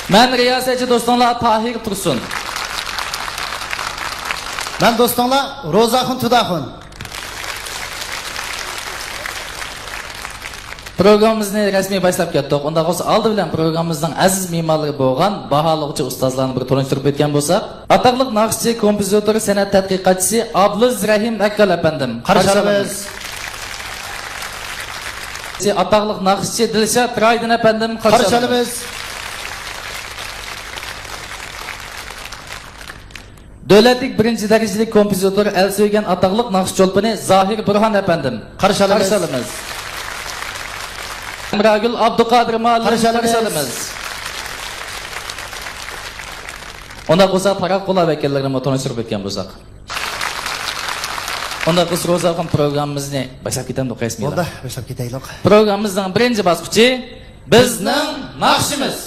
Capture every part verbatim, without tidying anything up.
مەن رىياسەتچى دوستۇڭلار تاھىر تۇرسۇن. مەن دوستۇڭلار روزاخۇن تۇداخۇن. پروگراممىمىزنى رەسمىي باشلاپ كەتتۇق. ئۇنداق بولسا، ئالدى بىلەن پروگراممىمىزنىڭ ئەزىز مېھمانلىرى بولغان باھالىغۇچى ئۇستازلارنى بىر تونۇشتۇرۇپ ئۆتكەن بولساق، ئاتاقلىق ناخشىچى، كومپوزىتور، سەنئەت تەتقىقاتچىسى ئابلىز رەھىم ئەككال ئەپەندىم. قارشى ئالىمىز. ئاتاقلىق ناخشىچى دىلشات رايدىن ئەپەندىم. قارشى ئالىمىز. دۆلەتلىك بىرىنچى دەرىجىلىك كومپوزىتور ئەلسۆيگەن ئاتاقلىق ناخشا چولپىنى زاھىر بۇرھان ئەپەندىم. قارشى ئالىمىز. ھەمراگۈل ئابدۇقادىر مۇئەللىم. قارشى ئالىمىز. ئۇنداق بولسا، پاراق قۇلاق ۋەكىللىرىنىمۇ تونۇشتۇرۇپ ئۆتكەن بولساق. ئۇنداق بولسا، روزاخۇن، پروگراممىمىزنى باشلاپ كېتەمدۇق، قايسى مېلى؟ بولدى، باشلاپ كېتەيلۇق. پروگراممىمىزنىڭ بىرىنچى باسقۇچى، بىزنىڭ ناخشىمىز.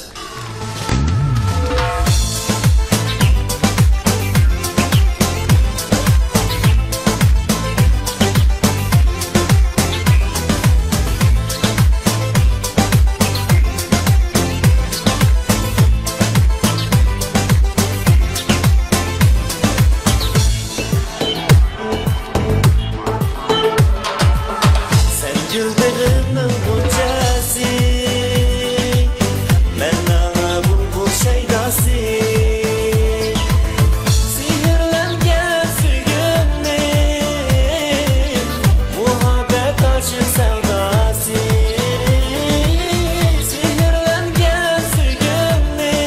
سەن گۈل بېغىمنىڭ غۇنچەسى، مەن ئانا بۇلبۇل شەيداسى. سېھىرلەنگەن سۆيگۈمنى، مۇھەببەت ئاشىق سەۋداسى. سېھىرلەنگەن سۆيگۈمنى،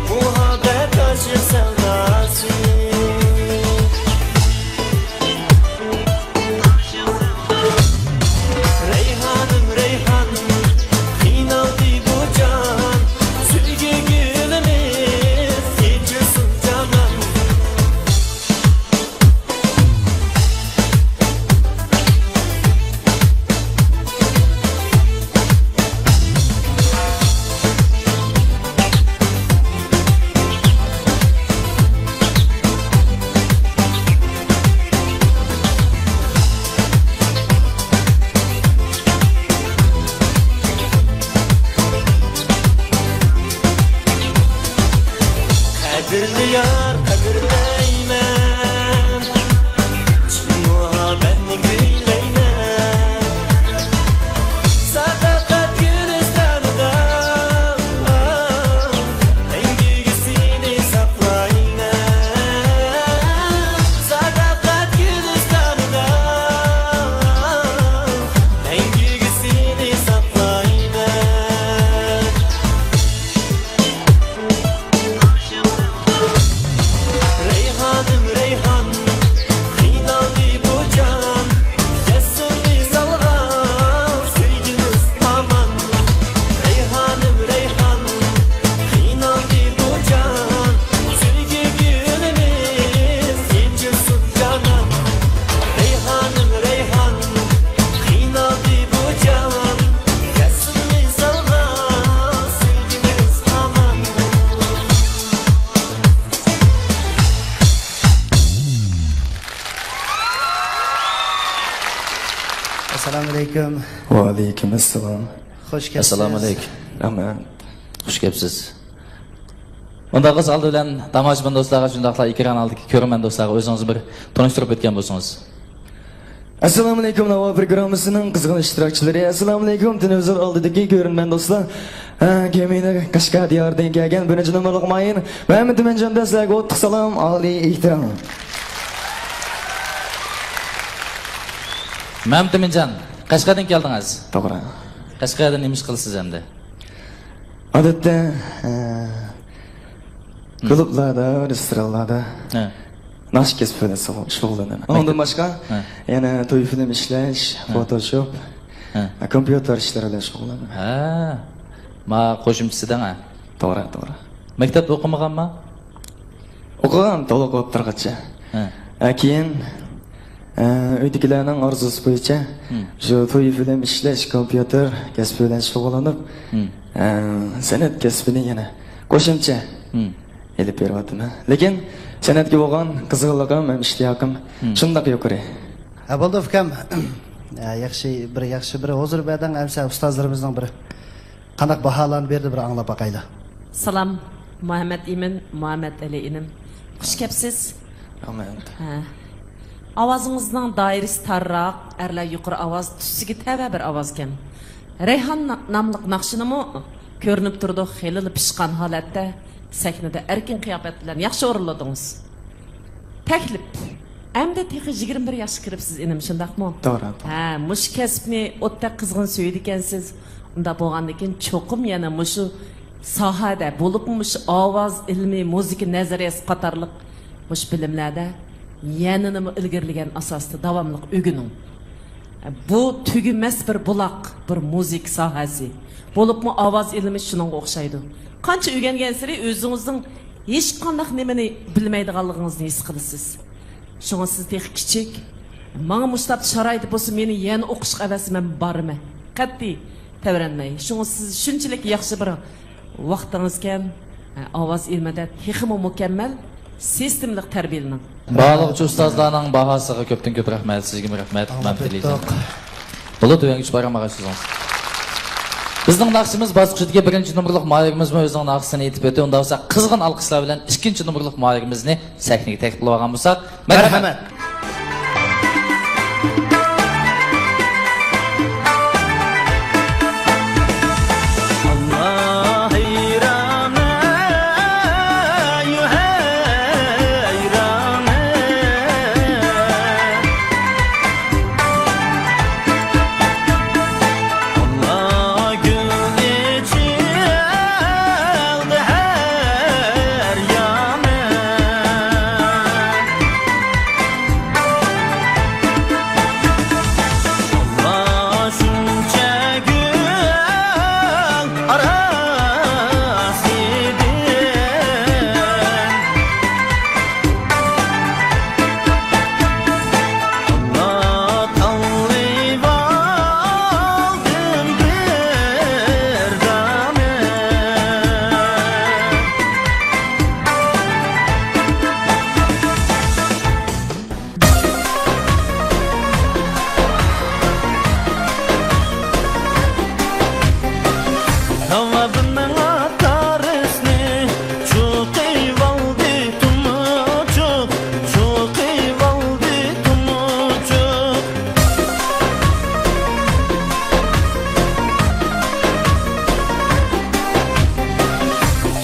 مۇھەببەت ئاشىق سەۋداسى. رەيھانىم، رەيھان، قىينالدى بۇ جان، سۆيگۈ گۈلىمىز ئېچىلسۇن جانان. قەدىرلى يار، قەدىرلەيمەن، چىن مۇھەببەتنى كۈيلەيمەن. ساداقەت گۈلىستانىدا مەڭگۈگە سېنى ساقلايمەن. ساداقەت گۈلىستانىدا مەڭگۈگە سېنى ساقلايمەن. رەيھانىم، رەيھان، قىينالدى بۇ جان، يەتسۇن ۋىسالغا سۆيگۈمىز ھامان. رەيھانىم، رەيھان، قىينالدى بۇ جان، سۆيگۈ گۈلىمىز ئېچىلسۇن جانان. رەيھانىم، رەيھان، قىينالدى بۇ جان، يەتسۇن ۋىسالغا سۆيگۈمىز ھامان. ئەسسالامۇ ئەلەيكۇم. ۋەئەلەيكۇم ئەسسالام. خوش كەپسىز. ئەسسالامۇ ئەلەيكۇم. رەھمەت. خوش كەپسىز. ئۇنداق بولسا، ئالدى بىلەن تاماشىبىن دوستلارغا، شۇنداقلا ئېكران ئالدىدىكى كۆرۈرمەن دوستلارغا ئۆزىڭىزنى بىر تونۇشتۇرۇپ ئۆتكەن بولسىڭىز. ئەسسالامۇ ئەلەيكۇم، ناۋا پروگراممىسىنىڭ قىزغىن ئىشتىراكچىلىرى. ئەسسالامۇ ئەلەيكۇم، تېلېۋىزور ئالدىدىكى كۆرۈرمەن دوستلار. ھە، كېمىنى قەشقەر دىيارىدىن كەلگەن بىرىنچى نومۇرلۇق ماھىر مەمتىمىنجاندىن سىلەرگە ئوتلۇق سالام، ئالىي ئېھتىرام. مەمتىمىنجان، قەشقەردىن كەلدىڭىز؟ توغرا. قەشقەردە نېمە ئىش قىلىسىز ئەمدى؟ ئادەتتە، ئە، كۇلۇبلاردا، رېستورانلاردا ھە. ناخشا كەسپى بىلەن شۇغۇللىنىمەن. ئۇنىڭدىن باشقا، ھە. يەنە توي فىلىم ئىشلەش، ھە. فوتوشوپ، ھە. كومپيۇتېر ئىشلىرى بىلەن شۇغۇللىنىمەن. ھە. ما قوشۇمچىسى دەڭ، ھە؟ توغرا، توغرا. مەكتەپتە ئوقۇمىغانما؟ ئوقۇغان، تولۇق ئوتتۇرىغىچە. ھە. ھە، كېيىن، ئە، ئۆيدىكىلەرنىڭ ئارزۇسى بويىچە ھىم. شۇ توي فىلىم ئىشلەش، كومپيۇتېر كەسپى بىلەن شۇغۇللىنىپ، ھىم. ئە، سەنئەت كەسپىنى يەنە قوشۇمچە ھىم. ئېلىپ بېرىۋاتىمەن. لېكىن سەنئەتكە بولغان قىزغىنلىقىم ھەم ئىشتىياقىم ھىم. شۇنداق يۇقىرى. ھە، بولدى، ئۇكام. ھە، ياخشى، بىر ياخشى، بىر ھۇزۇر بەردىڭ، ئەمسە ئۇستازلىرىمىزنىڭ بىر قانداق باھالارنى بەردى، بىر ئاڭلاپ باقايلى. سالام، مۇھەممەد ئىمىن، مۇھەممەد ئەلى ئىنىم. خۇش كەپسىز. رەھمەت. ھە. ئاۋازىڭىزنىڭ دائىرىسى تارراق، ئەرلەر يۇقىرى ئاۋاز، تۈسىگە تەۋە بىر ئاۋازكەن. رەيھان نا-، ناملىق ناخشىنىمۇ كۆرۈنۈپ تۇرىدۇ، خېلىلا پىشقان ھالەتتە سەھنىدە ئەركىن قىياپەت بىلەن ياخشى ئورۇنلىدىڭىز. تەكلىپ. ئەمدى تېخى يىگىرمە بىر ياشقا كىرىپسىز، ئىنىم، شۇنداقمۇ؟ توغرا، توغرا. ھە، مۇشۇ كەسىپنى ئوتتەك قىزغىن سۆيىدىكەنسىز. ئۇنداق بولغاندىكىن، چوقۇم يەنە مۇشۇ ساھەدە، بولۇپمۇ مۇشۇ ئاۋاز ئىلمى، مۇزىكا نەزەرىيەسى قاتارلىق مۇشۇ بىلىملەردە يەنىنىمۇ ئىلگىرىلىگەن ئاساستا داۋاملىق ئۆگىنىڭ. بۇ تۈگىمەس بىر بۇلاق، بىر مۇزىكا ساھەسى. بولۇپمۇ ئاۋاز ئىلمى شۇنىڭغا ئوخشايدۇ. قانچە ئۆگەنگەنسېرى ئۆزىڭىزنىڭ ھېچقانداق نېمىنى بىلمەيدىغانلىقىڭىزنى ھېس قىلىسىز. شۇڭا سىز تېخى كىچىك. ماڭا مۇشۇنداق شارائىت بولسا، مېنى يەنە ئوقۇشقا ئەۋەتسە، مەن بارىمەن. قەتئىي تەۋرەنمەي. شۇڭا سىز شۇنچىلىك ياخشى بىر ۋاقتىڭىزكەن، ئاۋاز ئىلمىدە تېخىمۇ مۇكەممەل، سىستېمىلىق تەربىيەلىنىڭ. باھالىغۇچى ئۇستازلارنىڭ باھاسىغا كۆپتىن كۆپ رەھمەت، سىزگىمۇ رەھمەت، مەمتىلى. بولۇپ، تۆۋەنگە چۈشۈپ ئارام ئالغايسىز. بىزنىڭ ناخشىمىز باسقۇچىدىكى بىرىنچى نومۇرلۇق ماھىرىمىزمۇ ئۆزىنىڭ ناخشىسىنى ئېيتىپ ئۆتتى. ئۇنداق بولسا، قىزغىن ئالقىشلار بىلەن ئىككىنچى نومۇرلۇق ماھىرىمىزنى سەھنىگە تەكلىپ قىلىۋالغان بولساق. مەرھەمەت. مەرھەمەت.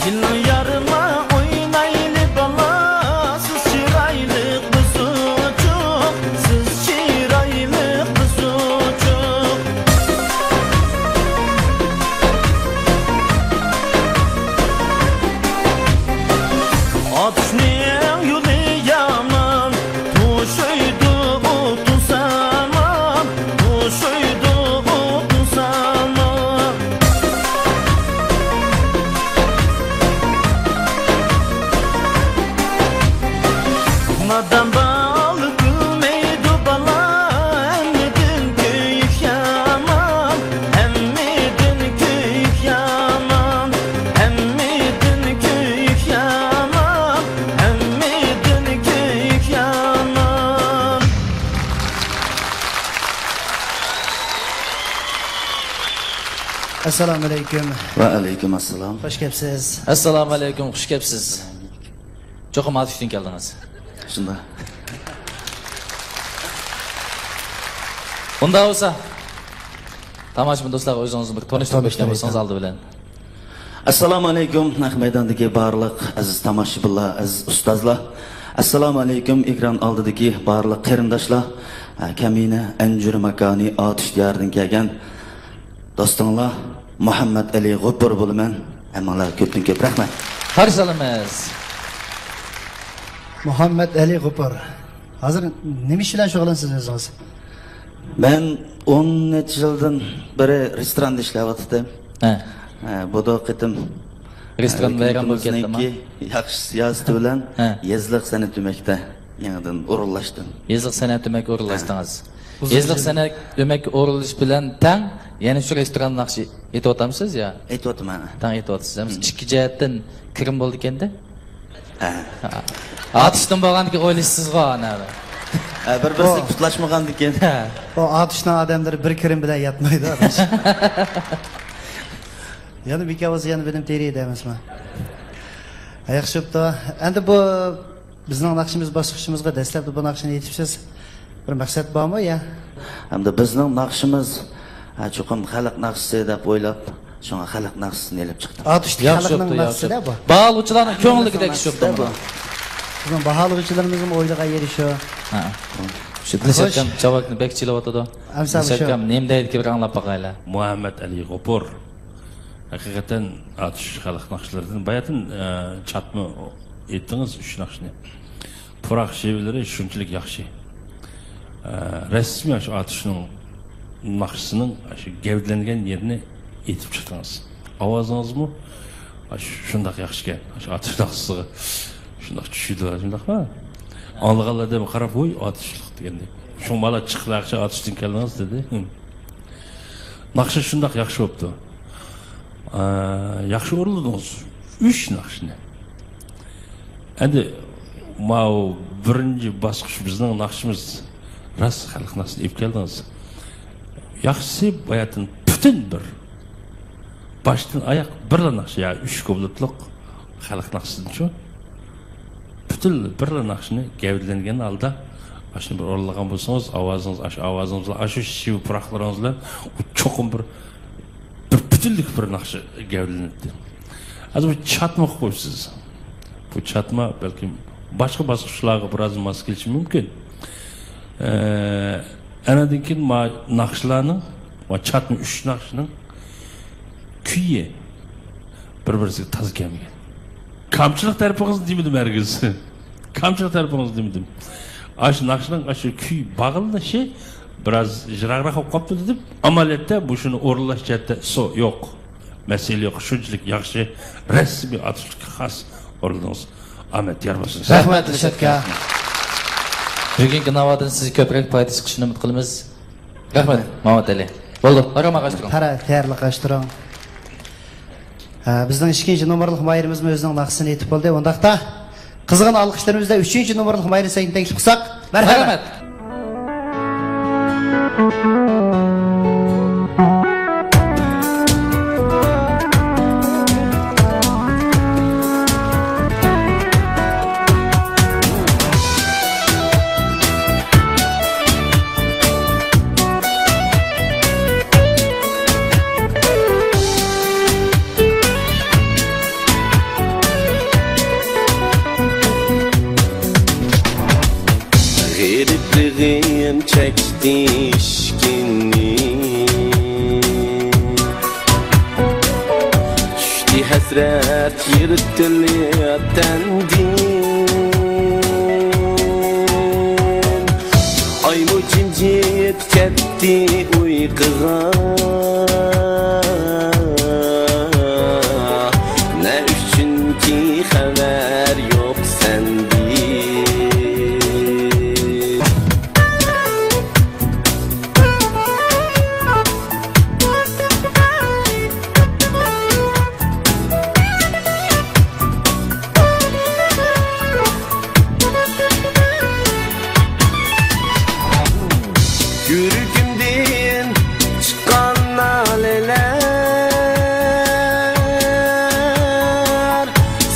كېلىڭ يارىما ئوينايلى بالا، سىز چىرايلىق بۇزۇچۇق، سىز چىرايلىق بۇزۇچۇق. ئاتۇشنىڭ يولى يامان، توشۇيدۇ ئوتۇن سامان، توشۇيدۇ ئوتۇن سامان. نادان بالا بىلمەيدۇ بالا، ھەممىدىن كۆيۈك يامان، ھەممىدىن كۆيۈك يامان، ھەممىدىن كۆيۈك يامان، ھەممىدىن كۆيۈك يامان. ئەسسالامۇئەلەيكۇم. ۋەئەلەيكۇم ئەسسالام. خۇش كەپسىز. ئەسسالامۇئەلەيكۇم، خۇش كەپسىز. چوقۇم ئاتۇشتىن كەلدىڭىز. شۇنداق. ئۇنداق بولسا، تاماشىبىن دوستلار، ئۆزىڭىزنى بىر تونۇشتۇرۇپ ئۆتكەن بولسىڭىز ئالدى بىلەن. ئەسسالامۇئەلەيكۇم، نەق مەيداندىكى بارلىق ئەزىز تاماشىبىنلار، ئەزىز ئۇستازلار. ئەسسالامۇئەلەيكۇم، ئېكران ئالدىدىكى بارلىق قېرىنداشلار. ھە، كەمىنە ئەنجۈر ماكانى ئاتۇش دىيارىدىن كەلگەن دوستۇڭلار مۇھەممەد ئەلى غوپۇر بولىمەن. ھەممىڭلارغا كۆپتىن كۆپ رەھمەت. قارشى ئالىمىز. مۇھەممەد ئەلى غوپۇر. ھازىر نېمە ئىش بىلەن شۇغۇللىنىسىز ئۆزىڭىز؟ مەن ئون نەچچە يىلدىن بېرى رېستوراندا ئىشلەۋاتىتتىم. ھە. ھە، بۇ قېتىم رېستوران ۋەيران بولۇپ كەتتىما؟ ھۆكۈمىتىمىزنىڭكى ياخشى سىياسىتى بىلەن ھە. يېزىلىق سەنئەت ئۆمەكتە يېڭىدىن ئورۇنلاشتىم. يېزىلىق سەنئەت ئۆمەك ئورۇنلاشتىڭىز. ھە. يېزىلىق سەنئەت ئۆمەككە ئورۇنلىشىش بىلەن تەڭ يەنە شۇ رېستوراندا ناخشا ئېيتىۋاتامسىز يا؟ ئېيتىۋاتىمەن. تەڭ ئېيتىۋاتىسىز. ھە. ئىككى جەھەتتىن كىرىم بولىدىكەندە؟ ھە. ئاتۇشتىن بولغاندىكىن ئويلىشىسىزغۇ ئانا. ھە، بىر-بىرسىگە پۇتلاشمىغاندىكىن. ھە. ئۇ ئاتۇشنىڭ ئادەملىرى بىر كىرىم بىلەن ياتمايدۇ، ئاداش. يەنە بىكاۋىز يەنە بىلىم تېرىيدۇ ئەمەسمۇ؟ ياخشى بوپتۇ. ئەمدى بۇ بىزنىڭ ناخشىمىز باسقۇچىمىزغا دەسلەپتە بۇ ناخشىنى ئېيتىپسىز. بىر مەقسەت بارمۇ يا؟ ئەمدى بىزنىڭ ناخشىمىز، ھە، چوقۇم خەلق ناخشىسى دەپ ئويلاپ، شۇڭا خەلق ناخشىسىنى ئېلىپ چىقتىم. ئارتۇشتىكى ياخشى خەلقنىڭ بوپتۇ، ياخشى ناخشىسى-دە بوپتۇ. بۇ. باھالىغۇچىلارنىڭ كۆڭلىدىكىدەك شۇ بۇ. بىزنىڭ باھالىغۇچىلىرىمىزنىڭ ئويلىغان يېرى شۇ. ھە. شۇ دىلشات ئاكام جاۋابنى بەك چېلىۋاتىدۇ. ئەمسە دىلشات شۇ. ئاكام نېمە دەيدىكىن بىر ئاڭلاپ باقايلى. مۇھەممەد ئەلى غوپۇر. ھەقىقەتەن ئاتۇش خەلق ناخشىلىرىدىن باياتىن، ئە، چاتما ئېيتتىڭىز ئۈچ ناخشىنى. پۇراق شېۋىلىرى شۇنچىلىك ياخشى. ئە، رەسمىي ئاشۇ ئاتۇشنىڭ ناخشىسىنىڭ ئاشۇ گەۋدىلەنگەن يېرىنى ئېيتىپ چىقتىڭىز. ئاۋازىڭىزمۇ ئاشۇ شۇنداق ياخشىكەن. ئاشۇ ئاتۇش ناخشىسىغا شۇنداق چۈشىدۇ، شۇنداقلا. ئاڭلىغانلار دەم قاراپ، ۋوي، ئاتۇشلۇق دېگەندەك. شۇڭا بالا چىقلارچە ئاتۇشتىن كەلدىڭىز دېدى. ھىم. ناخشا شۇنداق ياخشى بوپتۇ. ئا، ياخشى ئورۇنلىدىڭىز ئۈچ ناخشىنى. ئەمدى ماۋۇ بىرىنچى باسقۇچ بىزنىڭ ناخشىمىز راست خەلق ناخشىسىنى ئېلىپ كەلدىڭىز. ياخشىسى باياتىن پۈتۈن بىر باشتىن ئاياق بىرلا ناخشا، يا ئۈچ كۇپلېتلىق خەلق ناخشىسىدىنچۇ؟ پۈتۈنلا بىرلا ناخشىنى گەۋدىلەنگەن ھالدا ئاشۇنى بىر ئورۇنلىغان بولسىڭىز، ئاۋازىڭىز، ئاشۇ ئاۋازىڭىز بىلەن، ئاشۇ شېۋە پۇراقلىرىڭىز بىلەن ئۇ چوقۇم بىر، بىر پۈتۈنلۈك بىر ناخشا گەۋدىلىنەتتى. ھازىر بۇ چاتما قىلىپ قويۇپسىز. بۇ چاتما بەلكىم باشقا باسقۇچلارغا بىراز ماس كېلىشى مۇمكىن. ئە، ئانىڭدىن كېيىن ما ناخشىلارنىڭ، ما چاتما ئۈچ ناخشىنىڭ كۈيى بىر-بىرسىگە تازا كەلمىگەن. كامچىلىق تەرىپىڭىزنى دېمىدىم ھەرگىز. كامچىلىق تەرىپىڭىزنى دېمىدىم. ئاشۇ ناخشىنىڭ ئاشۇ كۈي باغلىنىشى بىراز يىراقراق بولۇپ قاپتۇ دېدىم. ئەمەلىيەتتە بۇ شۇنى ئورۇنلاش جەھەتتە سو-، يوق. مەسىلە يوق. شۇنچىلىك ياخشى، رەسمىي ئاتۇشلۇققا خاس ئورۇندىڭىز. ئامەت يار بولسۇن. رەھمەت، دىلشات ئاكا. بۈگۈنكى ناۋادىن سىز كۆپرەك پايدا چىقىشىنى ئۈمىد قىلىمىز. رەھمەت، مامۇت ئەلى. بولدى، پاراڭ ئاچتۇرۇڭ. پارا-، تەييارلىق ئاچتۇرۇڭ. ھە، بىزنىڭ ئىككىنچى نومۇرلۇق ماھىرىمىزمۇ ئۆزىنىڭ ناخشىسىنى ئېيتىپ بولدى. ئۇنداقتا، قىزغىن ئالقىشلىرىمىز بىلەن ئۈچىنچى نومۇرلۇق ماھىرنى سەھنىگە تەكلىپ قىلساق. مەرھەمەت. مەرھەمەت. غېرىبلىقىم چەكتى ئىشكىنىم، چۈشتى ھەسرەت يىرتىلىپ تەندىن. ئايمۇ جىمجىت كەتتى ئۇيقۇغا، نە ئۈچۈنكى خەۋەر يوق سەندىن. يۈرىكىمدىن چىققان نالىلەر،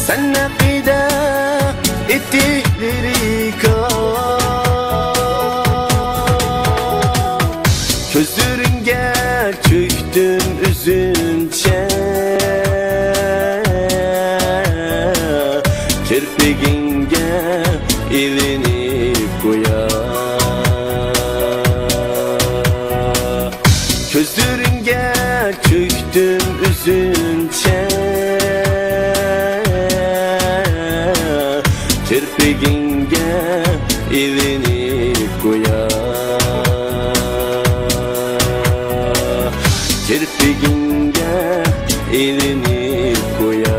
سەن ھەققىدە ئېيتىپ لىرىكا. كۆزلىرىڭگە چۆكتۈم ئۆزۈمچە، كىرپىكىڭگە ئىلىنىپ گويا. كۆزلىرىڭگە چۆكتۈم ئۆزۈمچە، كىرپىكىڭگە ئىلىنىپ گويا. كىرپىكىڭگە ئىلىنىپ گويا.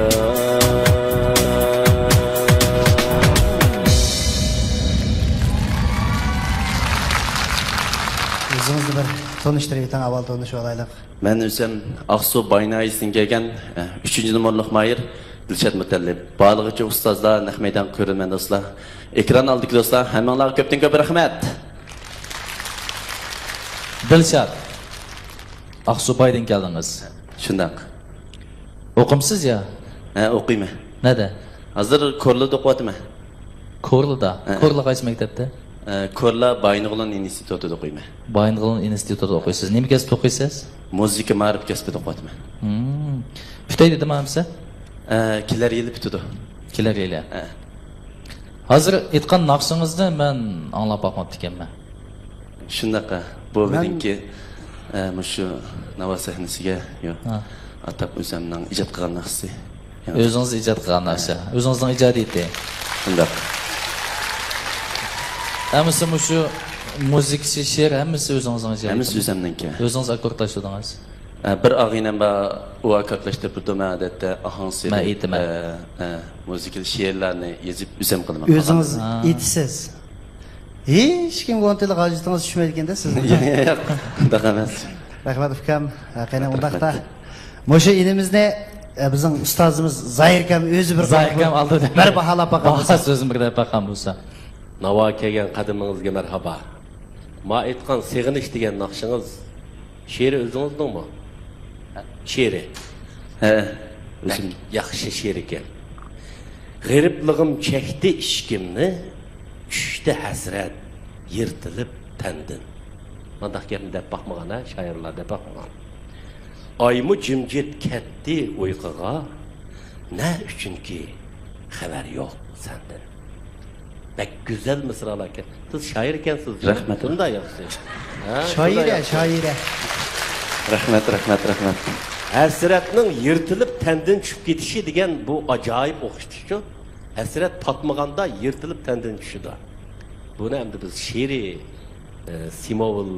ئۆزىڭىزنى بىر تونۇشتۇرۇپ ئۆتۈڭ، ئاۋۋال تونۇشۇۋالايلى. مەن ئۆزۈم ئاقسۇ باي ناھىيەسىدىن كەلگەن، ئە، ئۈچىنچى نومۇرلۇق ماھىر دىلشات مۇتەللىپ. بارلىقىچە ئۇستازلار، نەق مەيدان كۆرۈرمەن دوستلار، ئېكران ئالدىدىكى دوستلار، ھەممىڭلارغا كۆپتىن كۆپ رەھمەت. دىلشات، ئاقسۇ بايدىن كەلدىڭىز. شۇنداق. ئوقۇمسىز يا؟ ھە، ئوقۇيمەن. نەدە؟ ھازىر كورلىدا ئوقۇۋاتىمەن. كورلىدا؟ ھە. كورلا قايسى مەكتەپتە؟ ئە، كورلا بايىنغولىن ئىنستىتۇتىدا ئوقۇيمەن. بايىنغولىن ئىنستىتۇتىدا ئوقۇيسىز. نېمە كەسىپتە ئوقۇيسىز؟ مۇزىكا مائارىپ كەسپىدە ئوقۇۋاتىمەن. مم. پۈتەي دېدىمۇ ھەممىسى؟ ئە، كېلەر يىلى پۈتىدۇ. كېلەر يىلى. ھە. ھازىر ئېيتقان ناخشىڭىزنى مەن ئاڭلاپ باقماپتىكەنمەن. شۇنداق، بۇ مەن بۈگۈنكى، ئە، مۇشۇ ناۋا سەھنىسىگە، يو، ھە، ئاتاپ ئۆزۈمنىڭ ئىجاد قىلغان ناخشىسى. ئۆزىڭىز ئىجاد قىلغان ناخشا. ھە. ئۆزىڭىزنىڭ ئىجادىيىتى. شۇنداق. ھەممىسى مۇشۇ مۇزىكىسى، شېئىر، ھەممىسى ئۆزىڭىزنىڭ ئىجادىيىتى. ھەممىسى ئۆزۈمنىڭكى. ئۆزىڭىز ئاككوردلاشتۇردىڭىز. ئە، بىر ئاغىنەم بار، ئۇ ئاككوردلاشتۇرۇپ بېرىدۇ، مەن ئادەتتە ئاھاڭ سېلىپ، مەن ئېيتىمەن. ئە، ئە، مۇزىكىلىق شېئىرلارنى يېزىپ ئۆزۈم قىلىمەن. ئۆزىڭىز قالغان، ھە، ئېيتىسىز. ھېچكىمگە ئۇنتىلىق ھاجىتىڭىز چۈشمەيدىكەن-دە سىزنىڭ. ياق، ياق، ئۇنداق ئەمەس. رەھمەت، ئۇكام. ھە، قېنى، رەھمەت، ئۇنداقتا، رەھمەت. مۇشۇ ئىنىمىزنى، ئە، بىزنىڭ ئۇستازىمىز زاھىر ئاكام ئۆزى بىر زاھىر ئاكام ئالدىدا بىر باھالاپ باققان باھا بولسا. سۆزىنى بىر دەپ باققان بولسا. ناۋا كەلگەن قەدىمىڭىزگە مەرھابا. ما ئېيتقان سېغىنىش دېگەن ناخشىڭىز شېئىرى ئۆزىڭىزنىڭمۇ؟ شېئىرى. ھە، ئۆزۈم. بەك ياخشى شېئىر ئىكەن. غېرىبلىقىم چەكتى ئىشىكىمنى، چۈشتى ھەسرەت يىرتىلىپ تەندىن. مانداق گەپنى دەپ باقمىغان، ھە، شائىرلار دەپ باقمىغان. ئايمۇ جىمجىت كەتتى ئۇيقۇغا، نە ئۈچۈنكى خەۋەر يوق سەندىن. بەك گۈزەل مىسرالار ئىكەن. سىز شائىر ئىكەنسىز. رەھمەت. شۇنداق ياخشى. ھە، شۇنداق شائىرە، ياخشى. شائىرە. رەھمەت، رەھمەت، رەھمەت. ھەسرەتنىڭ يىرتىلىپ تەندىن چۈشۈپ كېتىشى دېگەن بۇ ئاجايىپ ئوخشىتىشچۇ. ھەسرەت پاتمىغاندا يىرتىلىپ تەندىن چۈشىدۇ. بۇنى ئەمدى بىز شېئىرىي، ئە، سىمۋول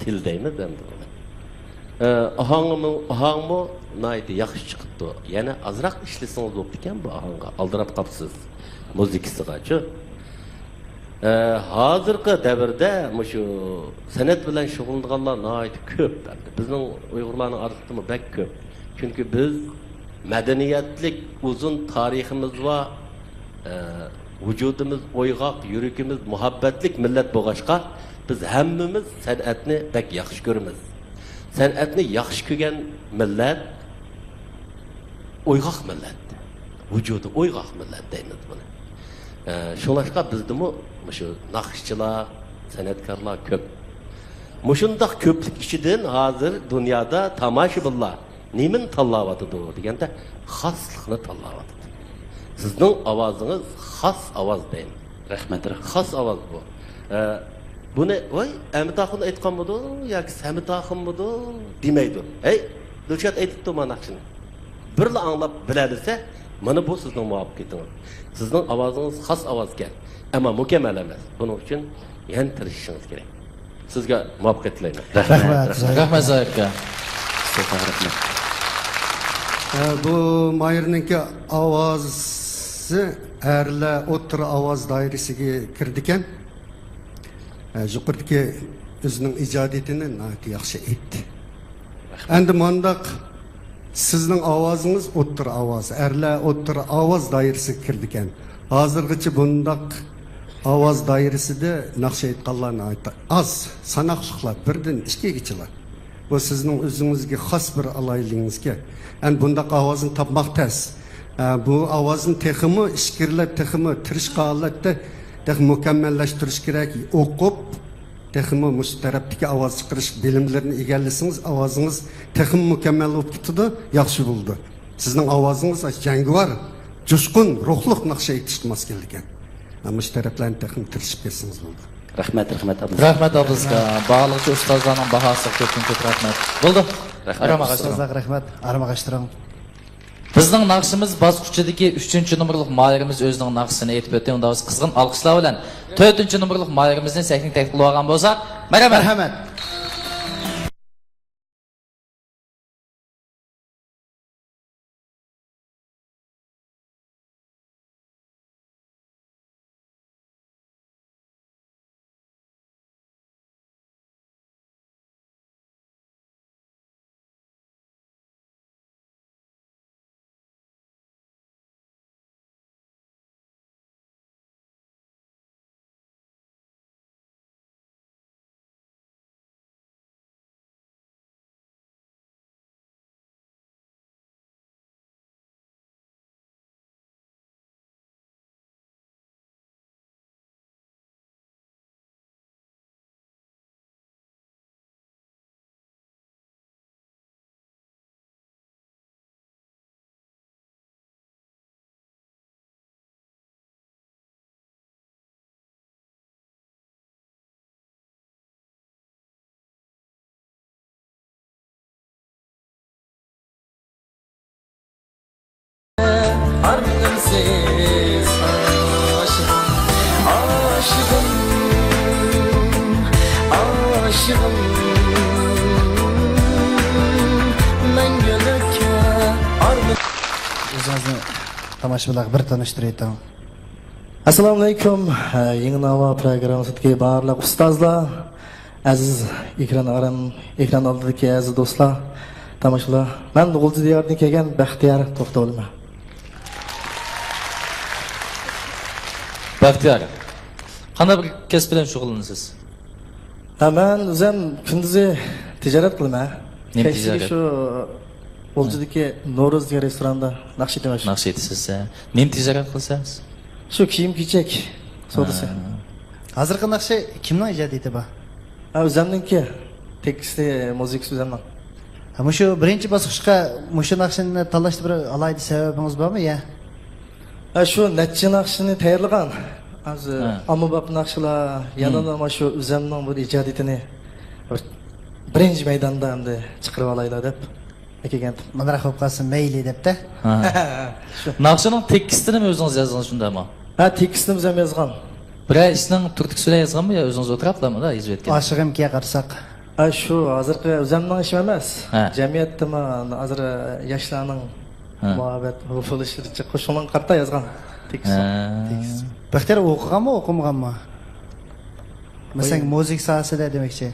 تىل دەيمىز ئەمدى بۇنى. ئە، ئاھاڭمۇ، ئاھاڭمۇ ناھايىتى ياخشى چىقىپتۇ. يەنە ئازراق ئىشلىسىڭىز بوپتىكەن بۇ ئاھاڭغا. ئالدىراپ قاپسىز مۇزىكىسىغاچۇ. ئە، ھازىرقى دەۋردە مۇشۇ سەنئەت بىلەن شۇغۇللىنىدىغانلار ناھايىتى كۆپ ئەمدى. بىزنىڭ ئۇيغۇرلارنىڭ ئارىسىدىمۇ بەك كۆپ. چۈنكى بىز مەدەنىيەتلىك ئۇزۇن تارىخىمىز بار، ئە، ۋۇجۇدىمىز ئويغاق، يۈرىكىمىز مۇھەببەتلىك مىللەت بولغاچقا، بىز ھەممىمىز سەنئەتنى بەك ياخشى كۆرىمىز. سەنئەتنى ياخشى كۆرگەن مىللەت ئويغاق مىللەت، ۋۇجۇدى ئويغاق مىللەت دەيمىز بۇنى. ئە، شۇڭلاشقا بىزدىمۇ مۇشۇ ناخشىچىلار، سەنئەتكارلار كۆپ. مۇشۇنداق كۆپلۈك ئىچىدىن ھازىر دۇنيادا تاماشىبىنلار نېمىنى تاللاۋاتىدۇ دېگەندە، خاسلىقنى تاللاۋاتىدۇ. سىزنىڭ ئاۋازىڭىز خاس ئاۋاز دەيمەن. رەھمەت، رەھمەت. خاس ئاۋاز بۇ. ئە، بۇنى، ۋاي، ئەمىت ئاخۇن ئېيتقانمىدۇ ياكى سەمىت ئاخۇنمىدۇ دېمەيدۇ. ھەي، دىلشات ئېيتىپتۇ مانا ناخشىنى. بىرلا ئاڭلاپ بىلەلىسە، مانا بۇ سىزنىڭ مۇۋەپپەقىيىتىڭىز. سىزنىڭ ئاۋازىڭىز خاس ئاۋازكەن، ئەمما مۇكەممەل ئەمەس. بۇنىڭ ئۈچۈن يەنە تىرىشىشىڭىز كېرەك. سىزگە مۇۋەپپەقىيەت تىلەيمەن. رەھمەت، رەھمەت. رەھمەت، زاھىر ئاكا. رەھمەت. ئە، بۇ ماھىرنىڭكى ئاۋازى ئەرلەر ئوتتۇرا ئاۋاز دائىرىسىگە كىرىدىكەن. ئە، يۇقىرىدىكى ئۆزىنىڭ ئىجادىيىتىنى ناھايىتى ياخشى ئېيتتى. ئەمدى مانداق سىزنىڭ ئاۋازىڭىز ئوتتۇرا ئاۋاز، ئەرلەر ئوتتۇرا ئاۋاز دائىرىسىگە كىرىدىكەن. ھازىرغىچە بۇنداق ئاۋاز دائىرىسىدە ناخشا ئېيتقانلار ناھايىتى ئاز، ساناقلىقلار، بىردىن ئىككىگىچىلا. بۇ سىزنىڭ ئۆزىڭىزگە خاس بىر ئالاھىدىلىكىڭىزكەن. ئەمدى بۇنداق ئاۋازنى تاپماق تەس. ئە، بۇ ئاۋازنى تېخىمۇ ئىچكىرىلەپ، تېخىمۇ تىرىشقان ھالەتتە تېخى مۇكەممەللەشتۈرۈش كېرەك. ئوقۇپ، تېخىمۇ مۇشۇ تەرەپتىكى ئاۋاز چىقىرىش بىلىملىرىنى ئىگىلىسىڭىز، ئاۋازىڭىز تېخىمۇ مۇكەممەل بولۇپ كېتىدۇ، ياخشى بولىدۇ. سىزنىڭ ئاۋازىڭىز جەڭگىۋار، جۇشقۇن، روھلۇق ناخشا ئېيتىشقا ماس كېلىدىكەن. مۇشۇ تەرەپلەرنى تېخىمۇ تىرىشىپ كەتسىڭىز بولىدۇ. رەھمەت، رەھمەت، ئابدۇزاكا. رەھمەت، ئابدۇزاكا. باھالىغۇچى ئۇستازلارنىڭ باھاسىغا كۆپتىن كۆپ رەھمەت. بولدى. رەھمەت. ئارام ئاغاشتۇرۇڭ. ئۇستازلارغا رەھمەت. ئارام ئاغاشتۇرۇڭ. بىزنىڭ ناخشىمىز باسقۇچىدىكى ئۈچىنچى نومۇرلۇق ماھىرىمىز ئۆزىنىڭ ناخشىسىنى ئېيتىپ ئۆتتى. ئۇنداق بولسا قىزغىن ئالقىشلار بىلەن تۆتىنچى نومۇرلۇق ماھىرىمىزنى سەھنىگە تەكلىپ قىلىۋالغان بولساق، مەرھەمەت. مەرھەمەت. ئاشىقىم، ئاشىقىم، ئاشىقىم، مەڭگۈلۈككە ئارمىدىم. ئۆزىڭىزنى تاماشىبىنلارغا بىر تونۇشتۇرۇۋېتىڭ. ئەسسالامۇئەلەيكۇم. يېڭى ناۋا پروگراممىسىدىكى بارلىق ئۇستازلار، ئەزىز ئېكران ئاران-، ئېكران ئالدىدىكى ئەزىز دوستلار، تاماشىبىنلار، مەن غۇلجا دىيارىدىن كەلگەن بەختىيار توختى بولىمەن. بەختىيار، قانداق بىر كەسىپ بىلەن شۇغۇللىنىسىز؟ ھە، مەن ئۆزۈم كۈندۈزى تىجارەت قىلىمەن. نېمە كەچلىكى تىجارەت؟ شۇ غۇلجىدىكى نورۇز دېگەن رېستوراندا ناخشا ئېيتىمەن. ناخشا ئېيتىسىز، ھە؟ نېمە تىجارەت قىلىسىز؟ شۇ كىيىم-كېچەك سودىسى. ھە. ھازىرقى ناخشا كىمنىڭ ئىجادىيىتى بۇ؟ ھە، ئۆزۈمنىڭكى. تېكىستى، مۇزىكىسى ئۆزۈمنىڭ. ھە، مۇشۇ بىرىنچى باسقۇچقا مۇشۇ ناخشىنى تاللاشتا بىر ئالاھىدە سەۋەبىڭىز بارمۇ يا؟ ھە، شۇ نەچچە ناخشىنى تەييارلىغان. ھازىر ھە. ئاممىباب ناخشىلار، يەنىلا مم. مانا شۇ ئۆزۈمنىڭ بۇ ئىجادىيىتىنى بىر، بىرىنچى مەيداندا ئەمدى چىقىرىۋالايلا دەپ. ئەكەلگەنتىم. ئامراق بولۇپ قالسۇن، مەيلى دەپتە. ھە. شۇ. ناخشىنىڭ تېكىستىنىمۇ ئۆزىڭىز يازغان شۇنداقمۇ؟ ھە، تېكىستىنى ئۆزۈم يازغان. بىرەر ئىشنىڭ تۈرتكىسى بىلەن يازغانمۇ يا ئۆزىڭىز ئولتۇراپلامۇ يېزىۋەتكەن؟ ئاشىقىمكىگە قارىساق. ھە، شۇ ھازىرقى ئۆزۈمنىڭ ئىشىم ئەمەس. ھە. جەمئىيەتتىمۇ ھازىر ياشلارنىڭ ھە. مۇھەببەت بولۇشىدىچە قوشۇڭلارغا قارىتا يازغان تېكىست. ھە. تېكىست. بەختىيار ئوقۇغانمۇ، ئوقۇمىغانمۇ؟ مەسىلەن، مۇزىكا ساھەسىدە دېمەكچى.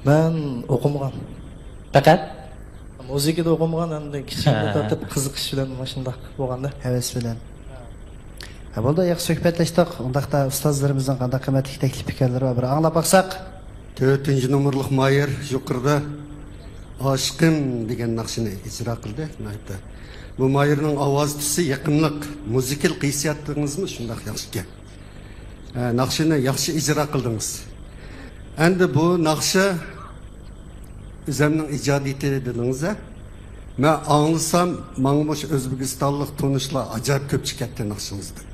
مەن ئوقۇمىغان. پەقەت؟ مۇزىكىدا ئوقۇمىغان، ئەمدى كىچىكىمدىن تارتىپ قىزىقىش بىلەن مۇشۇنداق بولغاندا. ھەۋەس بىلەن. ھە، بولدى، ياخشى سۆھبەتلەشتۇق. ئۇنداقتا ئۇستازلىرىمىزنىڭ قانداق قىممەتلىك تەكلىپ ئىكەنلىرى بار، بىر ئاڭلاپ باقساق. تۆتىنچى نومۇرلۇق ماھىر يۇقىرىدا ئاشىقىم دېگەن ناخشىنى ئىجرا قىلدى. ناھايىتى بۇ ماھىرنىڭ ئاۋاز تۈسى يېقىملىق، مۇزىكىلىق ھېسسىياتىڭىزمۇ شۇنداق ياخشىكەن. ھە، ناخشىنى ياخشى ئىجرا قىلدىڭىز. ئەمدى بۇ ناخشا ئۆزۈمنىڭ ئىجادىيىتى دېدىڭىز-ھە. مەن ئاڭلىسام، ماڭا مۇشۇ ئۆزبېكىستانلىق تونۇشلار ئاجايىپ كۆپ چىقاتتى ناخشىڭىزدىن.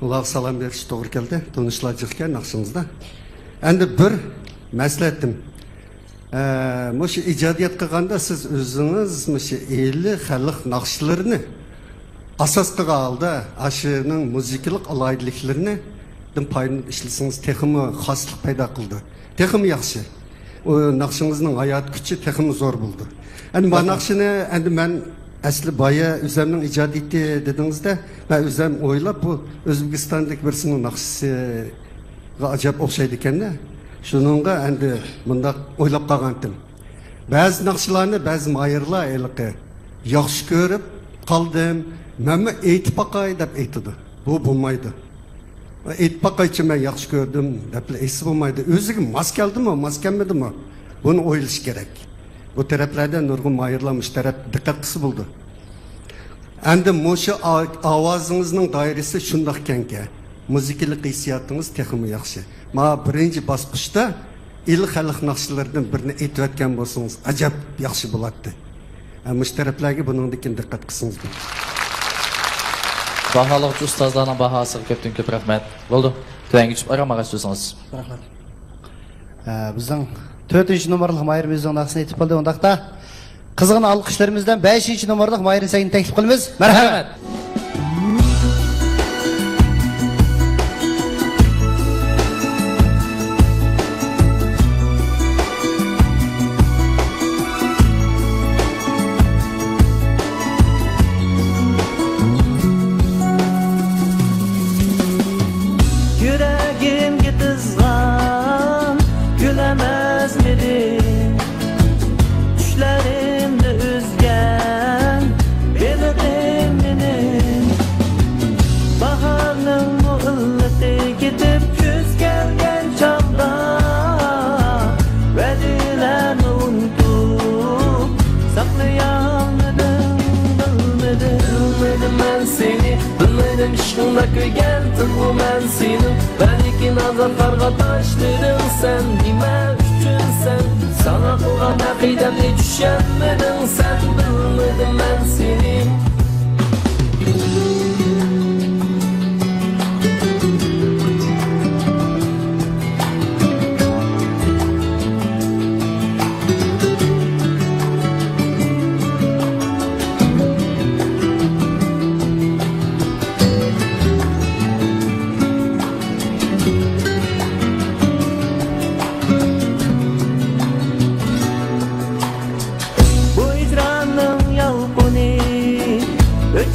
ئۇلارغا سالام بېرىش توغرا كەلدى. تونۇشلار جىقكەن ناخشىڭىزدا. ئەمدى بىر مەسلىھەتىم. ئە، مۇشۇ ئىجادىيەت قىلغاندا سىز ئۆزىڭىز مۇشۇ ئىلى خەلق ناخشىلىرىنى ئاساس قىلغان ھالدا، ئاشۇنىڭ مۇزىكىلىق ئالاھىدىلىكلىرىنى دىن پايدىلىنىپ ئىشلىسىڭىز تېخىمۇ خاسلىق پەيدا قىلىدۇ. تېخىمۇ ياخشى. ئۇ ناخشىڭىزنىڭ ھايات كۈچى تېخىمۇ زور بولىدۇ. ئەمدى ما ناخشىنى ئەمدى مەن ئەسلى بايا ئۆزەمنىڭ ئىجادىيىتى دېدىڭىزدە، مەن ئۆزەم ئويلاپ بۇ ئۆزبېكىستاندىكى بىرسىنىڭ ناخشىسىغا ئاجايىپ ئوخشايدىكەن-دە. شۇنىڭغا ئەمدى مۇنداق ئويلاپ قالغانتىم. بەزى ناخشىلارنى بەزى ماھىرلار ھېلىقى ياخشى كۆرۈپ قالدىم، مەنمۇ ئېيتىپ باقاي دەپ ئېيتىدۇ. بۇ بولمايدۇ. ئېيتىپ باقايچۇ، مەن ياخشى كۆردۈم دەپلا ئېيتسا بولمايدۇ. ئۆزىگە ماس كەلدىمۇ، ماس كەلمىدىمۇ؟ بۇنى ئويلىشى كېرەك. بۇ تەرەپلەردە نۇرغۇن ماھىرلار مۇشۇ تەرەپ دىققەت قىلسا بولىدۇ. ئەمدى مۇشۇ ئا-، ئاۋازىڭىزنىڭ دائىرىسى شۇنداق ئىكەنكەن، مۇزىكىلىق ھېسسىياتىڭىز تېخىمۇ ياخشى. مانا بىرىنچى باسقۇچتا ئىلى خەلق ناخشىلىرىدىن بىرنى ئېيتىۋەتكەن بولسىڭىز، ئەجەب ياخشى بولاتتى. ھە، مۇشۇ تەرەپلەرگە بۇنىڭدىن كېيىن دىققەت قىلسىڭىز بولىدۇ. باھالىغۇچى ئۇستازلارنىڭ باھاسىغا كۆپتىن كۆپ رەھمەت. بولدى، تۆۋەنگە چۈشۈپ ئارام ئاغاچ سۆزىڭىز. رەھمەت. ھە، بىزنىڭ تۆتىنچى نومۇرلۇق ماھىر مۇزىكىنىڭ ناخشىسىنى ئېيتىپ بولدى. ئۇنداقتا قىزغىن ئالقىشلىرىمىز بىلەن بەشىنچى نومۇرلۇق ماھىرنى سەھنىگە تەكلىپ قىلىمىز. مەرھەمەت. يۈرەگىمگە تىزغان گۈل ئەمەسمىدىم؟ چۈشلىرىمدە ئۈزگەن بېلىقىم مېنىڭ. باھارنىڭمۇ ئىللىقى كېتىپ، كۈز كەلگەن چاغدا، ۋەدىلەرنى ئۇنتۇپ ساقلىيالمىدىم، بىلمىدىم. بىلمىدىم مەن سېنى، بىلمىدىم ئىشقىڭدا كۆيگەن تىلغۇ مەن سېنىڭ. بەلكى نازاكارغا تاشلىدىڭ سەن، نېمە ئۈچۈن سەن؟ ساڭا قىلغان ئەقىدەمنى چۈشەنمىدىڭ سەن، بىلمىدىم مەن سېنى.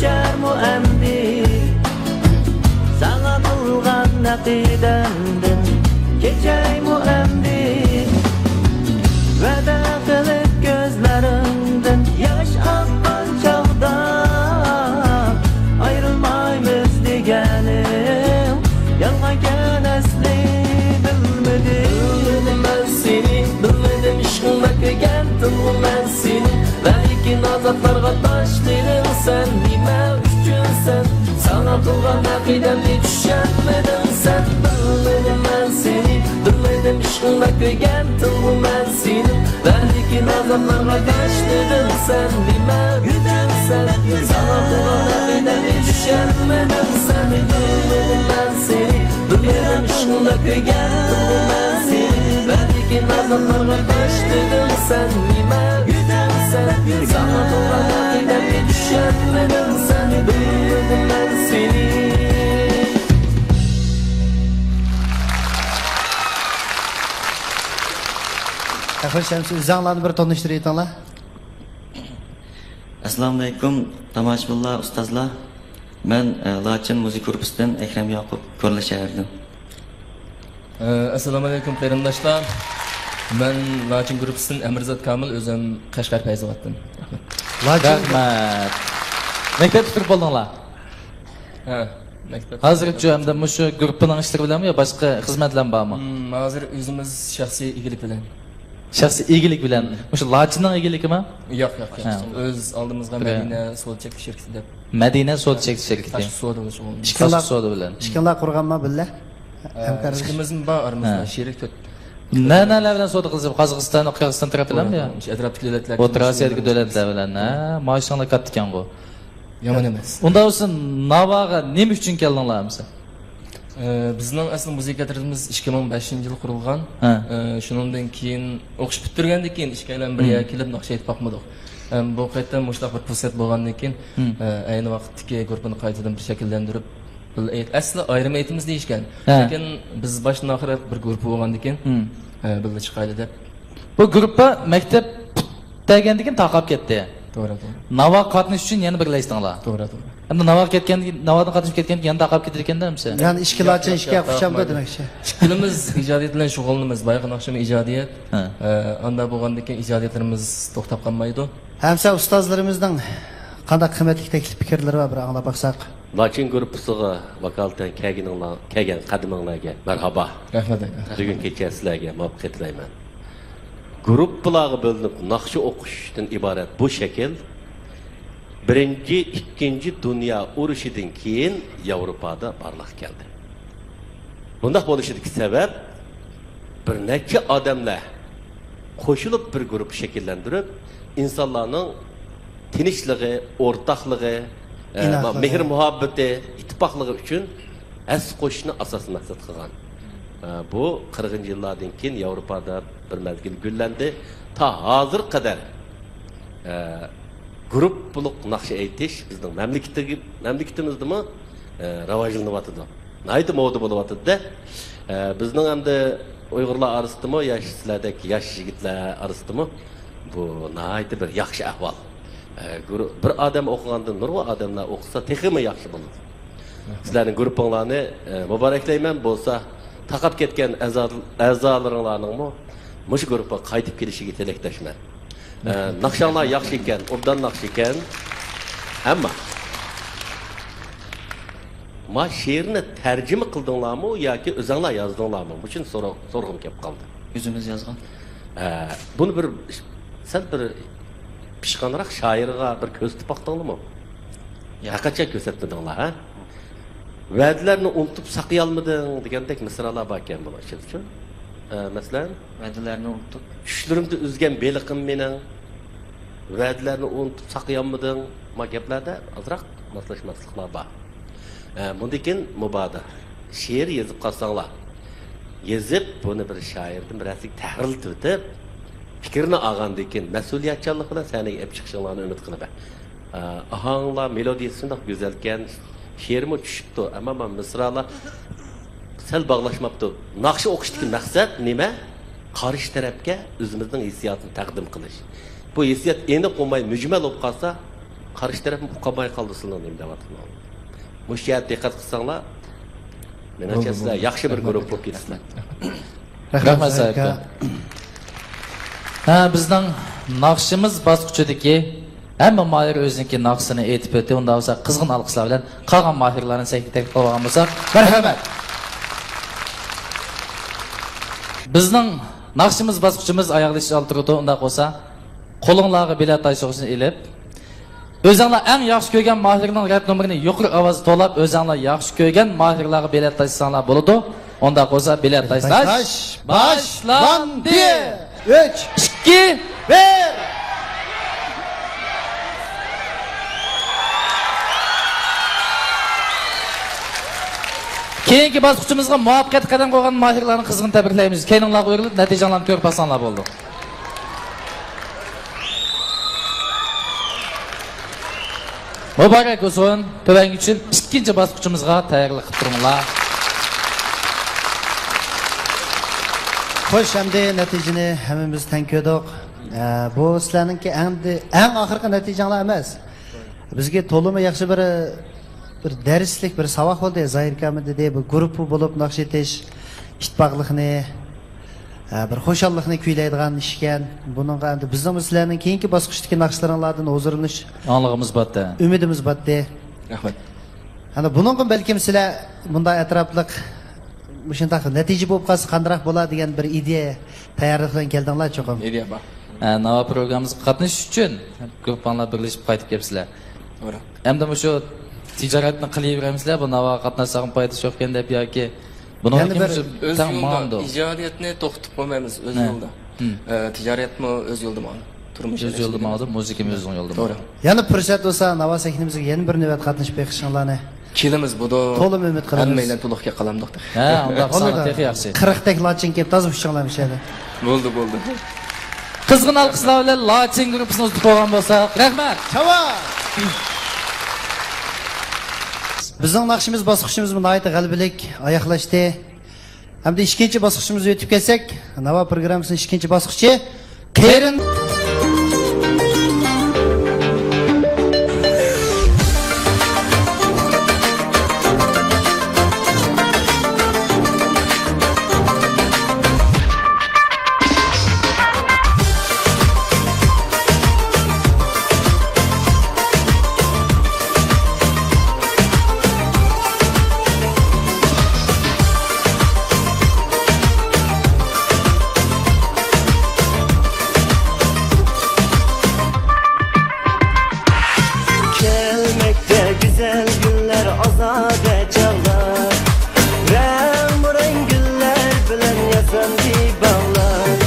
كېچەرمۇ ئەمدى؟ ساڭا قىلغان ئەقىدەمدىن كېچەيمۇ ئەمدى؟ ۋەدە قىلىپ كۆزلىرىڭدىن ياش ئاققان چاغدا، ئايرىلمايمىز دېگەنىڭ يالغانكەن ئەسلى بىلمىدىم. بىلمىدىم مەن سېنى، بىلمىدىم ئىشقىڭدا كۆيگەن تۇرغۇم مەن سېنى. ۋە لېكىن ئازابلارغا تاش دېدىڭ سەن نېمە ئۈچۈن سەن؟ ساڭا قىلغان ئەقىدەمنى چۈشەنمىدىڭ سەن. بىلمىدىم مەن سېنى، بىلمىدىم ئىشقىڭدا كۆيگەن تۇرغۇم مەن سېنى. ۋە لېكىن ئازابلارغا تاش دېدىڭ سەن نېمە ئۈچۈن سەن؟ ساڭا قىلغان ئەقىدەمنى چۈشەنمىدىڭ سەن. بىلمىدىم مەن سېنى، بىلمىدىم ئىشقىڭدا كۆيگەن تۇرغۇم مەن سېنى. ۋە لېكىن ئازابلارغا تاش دېدىڭ سەن نېمە ئۈچۈن سەن؟ ساڭا قىلغان ئەقىدەمنى چۈشەنمىدىڭ سەن. بىلمىدىم مەن سېنى. ئەخىر شەمسى، ئۆزۈڭلارنى بىر تونۇشتۇرۇۋېتىڭلار. ئەسسالامۇئەلەيكۇم، تاماشىبىنلار، ئۇستازلار. مەن، ئە، لاچىن مۇزىكا گۇرۇپپىسىدىن ئەكرەم ياقۇپ، كورلا شەھىرىدىن. ئە، ئەسسالامۇئەلەيكۇم، قېرىنداشلار. مەن لاچىن گۇرۇپپىسىدىن ئەمىرزات كامىل، ئۆزۈم قەشقەر پەيزاۋاتتىن. رەھمەت. لاچىن. رەھمەت. مەكتەپ پۈتتۈرۈپ بولدۇڭلار؟ ھە، مەكتەپ. ھازىرچۇ ئەمدى مۇشۇ گۇرۇپپىنىڭ ئىشلىرى بىلەنمۇ يا باشقا خىزمەتلەرمۇ بارمۇ؟ ھىم، ھازىر ئۆزىمىز شەخسىي ئىگىلىك بىلەن. شەخسىي ئىگىلىك بىلەن. مۇشۇ لاچىننىڭ ئىگىلىكىمۇ؟ ياق، ياق، ياق. ھە. ئۆز ئالدىمىزغا بىلەن. مەدىنە سودا چەكلىك شىركىتى دەپ. مەدىنە سودا چەكلىك شىركىتى. تاشقى سودا بولۇش ئۇنىڭ. ئىككىڭلار، ئىككىڭلار قۇرغانما بىللە؟ ھە، ھەمكارلىشىش. ئىككىمىزمۇ بار ئارىمىزدا، ھە. شېرىك تۆت. نە، نەلەر بىلەن سودا قىلىسىز؟ قازاقىستان، قىرغىزىستان تەرەپ بىلەنمۇ يا؟ شۇ ئەتراپتىكى دۆلەتلەر. ئوتتۇرا ئاسىيادىكى دۆلەتلەر بىلەن، ھە؟ مائاشىڭلار كاتتىكەنغۇ. يامان ئەمەس. ئۇنداق بولسا، ناۋاغا نېمە ئۈچۈن كەلدىڭلار ئەمىسە؟ ئە، بىزنىڭ ئەسلى مۇزىكا تەرىپىمىز ئىككى مىڭ بەشىنچى يىل قۇرۇلغان. ھە. ئە، شۇنىڭدىن كېيىن ئوقۇش پۈتتۈرگەندىن كېيىن ئىككىيلەن بىر يەرگە كېلىپ ناخشا ئېيتىپ باقمىدۇق. ئەم، بۇ قېتىم مۇشۇنداق بىر پۇرسەت بولغاندىن كېيىن، ھە، ئەينى ۋاقىتتىكى گۇرۇپپىنى قايتىدىن بىر شەكىللەندۈرۈپ، بىللە ئېيت-، ئەسلى ئايرىم ئېيتىمىز دېيىشكەن. ھە. لېكىن بىز باشتىن ئاخىر بىر گۇرۇپپا بولغاندىن كېيىن، ھە، بىللە چىقايلى دەپ. بۇ گۇرۇپپا مەكتەپ پۈتتۈرگەندىن كېيىن تارقاپ كەتتى. توغرا، توغرا. ناۋاغا قاتنىشىش ئۈچۈن يەنە بىرلەشتىڭلار. توغرا، توغرا. ئەمدى ناۋاغا كەتكەن، ناۋادىن قاتنىشىپ كەتكەندىن كېيىن يەنە تارقاپ كېتىدىكەن-دە ئەمىسە؟ يەنى ئىككى لاچىن ئىككى قۇچامدا دېمەكچى. ئىككىلىمىز ئىجادىيەت بىلەن شۇغۇللىنىمىز. بايىقى ناخشىمۇ ئىجادىيەت. ھە. ئە، ئاندا بولغاندىن كېيىن ئىجادىيەتلىرىمىز توختاپ قالمايدۇ. ھەمسە ئۇستازلىرىمىزنىڭ قانداق قىممەتلىك تەكلىپ پىكىرلىرى بار، بىر ئاڭلاپ باقساق. لاچىن گۇرۇپپىسىغا ۋاكالىتەن كەلگىنىڭلار، كەلگەن قەدىمىڭلارگە مەرھابا. رەھمەت، ئاكا. بۈگۈن كېچە سىلەرگە مۇۋەپپەقىيەت تىلەيمەن. گۇرۇپپىلارغا بۆلۈنۈپ ناخشا ئوقۇشتىن ئىبارەت بۇ شەكىل بىرىنچى، ئىككىنچى دۇنيا ئۇرۇشىدىن كېيىن ياۋروپادا بارلىققا كەلدى. بۇنداق بولۇشىدىكى سەۋەب، بىر نەچچە ئادەملەر قوشۇلۇپ بىر گۇرۇپپا شەكىللەندۈرۈپ، ئىنسانلارنىڭ تىنچلىقى، ئورتاقلىقى، ئە، ئىناقلىقى، مېھىر-مۇھەببىتى، ئىتتىپاقلىقى ئۈچۈن ھەسسە قوشۇشنى ئاساسىي مەقسەت قىلغان. ئە، بۇ قىرىقىنچى يىللاردىن كېيىن ياۋروپادا بىر مەزگىل گۈللەندى. تا ھازىرغا قەدەر، ئە، گۇرۇپپىلىق ناخشا ئېيتىش بىزنىڭ مەملىكىتىگە-، مەملىكىتىمىزدىمۇ، ئە، راۋاجلىنىۋاتىدۇ. ناھايىتى مودا بولۇۋاتىدۇ-دە. ئە، بىزنىڭ ئەمدى ئۇيغۇرلار ئارىسىدىمۇ، ياش، سىلەردەك ياش يىگىتلەر ئارىسىدىمۇ بۇ ناھايىتى بىر ياخشى ئەھۋال. ئە، گۇرۇ-، بىر ئادەم ئوقۇغاندىن نۇرغۇن ئادەملەر ئوقۇسا تېخىمۇ ياخشى بولىدۇ. سىلەرنىڭ گۇرۇپپاڭلارنى، ئە، مۇبارەكلەيمەن. بولسا تاقاپ كەتكەن ئەزا-، ئەزالىرىڭلارنىڭمۇ مۇشۇ گۇرۇپپىغا قايتىپ كېلىشىگە تىلەكداشمەن. ئە، ناخشاڭلار ياخشى ئىكەن، ئوبدان ناخشا ئىكەن. ئەمما ما شېئىرنى تەرجىمە قىلدىڭلارمۇ ياكى ئۆزەڭلار يازدىڭلارمۇ؟ مۇشۇنى سورا-، سورىغۇم كېلىپ قالدى. ئۆزىمىز يازغان. ئە، بۇنى بىر سەل بىر پىشقانراق شائىرغا بىر كۆرسىتىپ باقتىڭلارمۇ؟ ياق. ھەقىقەتچە كۆرسەتمىدىڭلار، ھە؟ ۋەدىلەرنى ئۇنتۇپ ساقىيالمىدىڭ دېگەندەك مىسرالار باركەن بۇنىڭ ئىچىدىچۇ. ئە، مەسىلەن، ۋەدىلەرنى ئۇنتۇپ. چۈشلىرىمدە ئۈزگەن بېلىقىم مېنىڭ، ۋەدىلەرنى ئۇنتۇپ ساقىيالمىدىڭ. ما گەپلەردە ئازراق ماسلاشماسلىقلار بار. ئە، بۇندىن كېيىن مۇبادا شېئىر يېزىپ قالساڭلار، يېزىپ، بۇنى بىر شائىردىن بىرەرسىگە تەھرىرلىتىۋېتىپ، پىكرىنى ئالغاندىن كېيىن، مەسئۇلىيەتچانلىق بىلەن سەھنىگە ئېلىپ چىقىشىڭلارنى ئۈمىد قىلىمەن. ئە، ئاھاڭلار، مېلودىيىسى شۇنداق گۈزەلكەن، شېئىرمۇ چۈشۈپتۇ، ئەمما مانا مىسرالار سەل باغلاشماپتۇ. ناخشا ئوقۇشتىكى مەقسەت نېمە؟ قارشى تەرەپكە ئۆزىمىزنىڭ ھېسسىياتىنى تەقدىم قىلىش. بۇ ھېسسىيات ئېنىق بولماي مۈجمەل بولۇپ قالسا، قارشى تەرەپمۇ ئۇقالماي قالدى سىلەرنىڭ نېمە دەۋاتقىنىڭلارنى. مۇشۇ يەردە دىققەت قىلساڭلار، مېنىڭچە بولدى، سىلەر بولدى. ياخشى بىر رەھمەت. گۇرۇپپا بولۇپ كېتىپسىلەر. رەھمەت، رەھمەت ساھىبكا. ھە، بىزنىڭ ناخشىمىز باسقۇچىدىكى ھەممە ماھىر ئۆزىنىڭكى ناخشىسىنى ئېيتىپ ئۆتتى. ئۇنداق بولسا قىزغىن ئالقىشلار بىلەن قالغان ماھىرلارنى سەھنىگە تەكلىپ قىلىۋالغان بولساق. مەرھەمەت. بىزنىڭ ناخشىمىز باسقۇچىمىز ئاياغلىشىش ئالدىدا تۇرىدۇ. ئۇنداق بولسا قولۇڭلارغا بېلەت تاش سوغىسىنى ئېلىپ، ئۆزۈڭلار ئەڭ ياخشى كۆرگەن ماھىرنىڭ رەت نومۇرىنى يۇقىرى ئاۋازدا توۋلاپ، ئۆزۈڭلار ياخشى كۆرگەن ماھىرلارغا بېلەت تاشلىساڭلار بولىدۇ. ئۇنداق بولسا بېلەت تاشلاش باشلاندى. ئۈچ، ئىككى، بىر. كېيىنكى باسقۇچىمىزغا مۇۋەپپەقىيەتلىك قەدەم قويغان ماھىرلارنىڭ قىزغىن تەبرىكلەيمىز. كەينىڭلارغا ئۆرۈلۈپ، نەتىجەڭلارنى كۆرۈپ باقساڭلار بولىدۇ. مۇبارەك بولسۇن. تۆۋەنگى ئۈچۈن ئىككىنچى باسقۇچىمىزغا تەييارلىق قىلىپ تۇرۇڭلار. خوش، ئەمدى نەتىجىنى ھەممىمىز تەڭ كۆردۇق. ئە، بۇ سىلەرنىڭكى ئەڭ، ئەڭ ئاخىرقى نەتىجەڭلار ئەمەس. بىزگە تولىمۇ ياخشى بىر، بىر دەرسلىك، بىر ساۋاق بولدى. زاھىر ئاكاممۇ دېدى، بۇ گۇرۇپپا بولۇپ ناخشا ئېيتىش ئىتتىپاقلىقنى، ھە، بىر خۇشاللىقنى كۈيلەيدىغان ئىش ئىكەن. بۇنىڭغا ئەمدى بىزنىڭمۇ سىلەرنىڭ كېيىنكى باسقۇچتىكى ناخشىلىرىڭلاردىن ھۇزۇرلىنىش ئاڭلىغۇمىز باتتى. ئۈمىدىمىز باتتى. رەھمەت. ئەنە بۇنىڭغا بەلكىم سىلەر مۇنداق ئەتراپلىق مۇشۇنداق نەتىجە بولۇپ قالسا قانداقراق بولا دېگەن بىر ئىدىيە، تەييارلىق بىلەن كەلدىڭلار چوقۇم. ئىدىيە بار. ھە، ناۋا پروگراممىسىغا قاتنىشىش ئۈچۈن گۇرۇپپاڭلار بىرلىشىپ قايتىپ كەپسىلەر. توغرا. ئەمدى مۇشۇ تىجارەتنى قىلىۋېرەمسىلەر، بۇ ناۋاغا قاتناشساقمۇ پايدىسى يوقكەن دەپ ياكى بۇنىڭدىن يەنە كېيىن بىر مۇشۇ ئۆز تەڭ يولىدا ماڭامدۇ؟ ئىجادىيەتنى توختىتىپ قويمايمىز، ئۆز ھە. يولىدا. ھىم. ئە، تىجارەتمۇ ئۆز يولىدا ماڭىدۇ. تۇرمۇش ئۆز يولىدا ماڭىدۇ، مۇزىكىمۇ ئۆزىنىڭ يولىدا توغرا. ماڭىدۇ. يەنە پۇرسەت بولسا، ناۋا سەھنىمىزگە يەنە بىر نۆۋەت قاتنىشىپ بېقىشىڭلارنى كېلىمىز بۇدۇ. تولىمۇ ئۈمىد قىلىمىز. ھەممەيلەن تولۇق كەپ قالامدۇق تېخى. ھە، ئۇنداق بولىدۇ. ساڭا تېخى ياخشى. قىرىقتەك لاچىن كېلىپ تازا ئۇچۇڭلار مۇشۇ يەردە. بولدى، بولدى. قىزغىن ئالقىشلار بىلەن لاچىن گۇرۇپپىسىنى ئۇزىتىپ قويغان بولساق. رەھمەت. چاۋا! بىزنىڭ ناخشىمىز باسقۇچىمىزمۇ ناھايىتى غەلىبىلىك ئاياغلاشتى. ئەمدى ئىككىنچى باسقۇچىمىزغا ئۆتۈپ كەتسەك، ناۋا پروگراممىسىنىڭ ئىككىنچى باسقۇچى قېرىن. كەلمەكتە گۈزەل گۈللەر، ئازادە چاغلار، رەڭمۇرەڭ گۈللەر بىلەن ياساندى باغلار.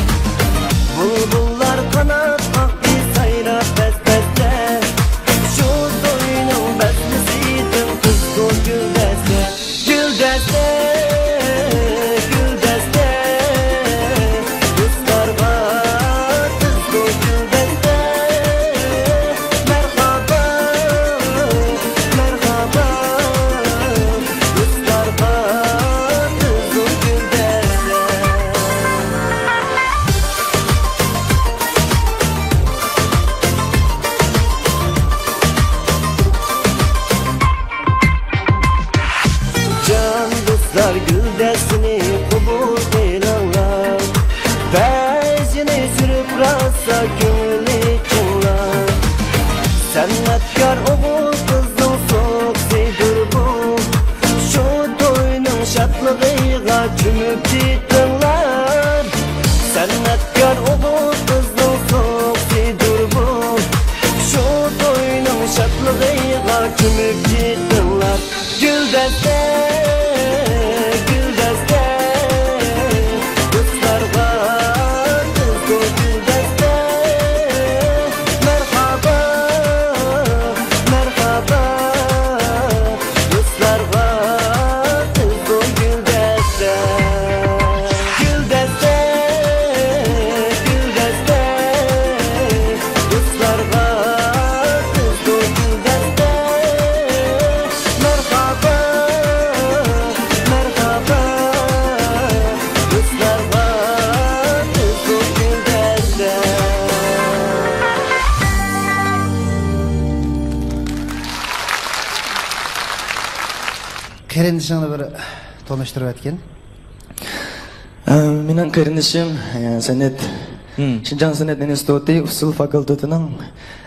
بۇلبۇللار قانات قاقتى سايراپ بەس-بەستە، شۇ توينىڭ بەزمىسىدىن قىزغۇ گۈلدەستە. گۈلدەستە، گۈلدەستە، دوستلارغا قىزغۇ گۈلدەستە. مەرھابا، مەرھابا، دوستلارغا قىزغۇ گۈلدەستە. جان دوستلار، گۈلدەستىنى قوبۇل قىلىڭلار، پەيزىنى سۈرۈپ راسا كۆڭۈل ئېچىڭلار. سەنئەتكار ئوغۇل قىزنىڭ سوقىسىدۇر بۇ، شۇ توينىڭ شادلىقىغا چۆمۈپ كېتىڭلار. سەنئەتكار ئوغۇل قىزنىڭ سوقىسىدۇر بۇ، شۇ توينىڭ شادلىقىغا چۆمۈپ كېتىڭلار. گۈلدەستە، گۈلدەستە، دوستلارغا قىزغۇ گۈلدەستە. مەرھابا، مەرھابا، دوستلارغا قىزغۇ گۈلدەستە. گۈلدەستە، گۈلدەستە، دوستلارغا قىزغۇ گۈلدەستە. مەرھابا. قېرىندىشىڭنى بىر تونۇشتۇرۇۋەتكىن. ئە، مېنىڭ قېرىندىشىم، ئە، سەنئەت، ھىم. شىنجاڭ سەنئەت ئىنستىتۇتى ئۇسسۇل فاكۇلتېتىنىڭ،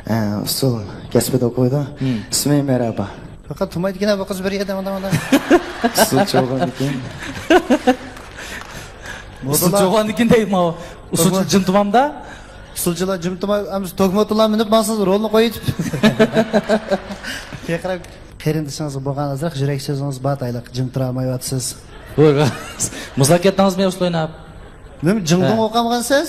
ئە، ئۇسسۇل كەسپىدە ئوقۇيدۇ. ھىم. ئىسمى مەرھابا. پەقەت تۇمايدىكىنە بۇ قىز بىر يەردە مانا، مانا. ئۇسسۇل چوغاندىكىن. ئۇسسۇل چوغاندىكىن دەيدۇ ماۋۇ. ئۇسسۇلچى جىم تۇمامدا. ئۇسسۇلچىلار جىم تۇماي، ئەمىسە توكموتىلار مىنىپ ماڭسىز، رولنى قويۇپ. قېرىندىشىڭىز بولغان ئازراق يۈرەك سۆزىڭىز بار دەيلى، جىم تۇرالمايۋاتىسىز. مۇزاكىرە ئەتتىڭىزمۇ ئۇسسۇل ئويناپ؟ نېمە، جىڭدۇڭ ھە. ئوقۇغانسىز؟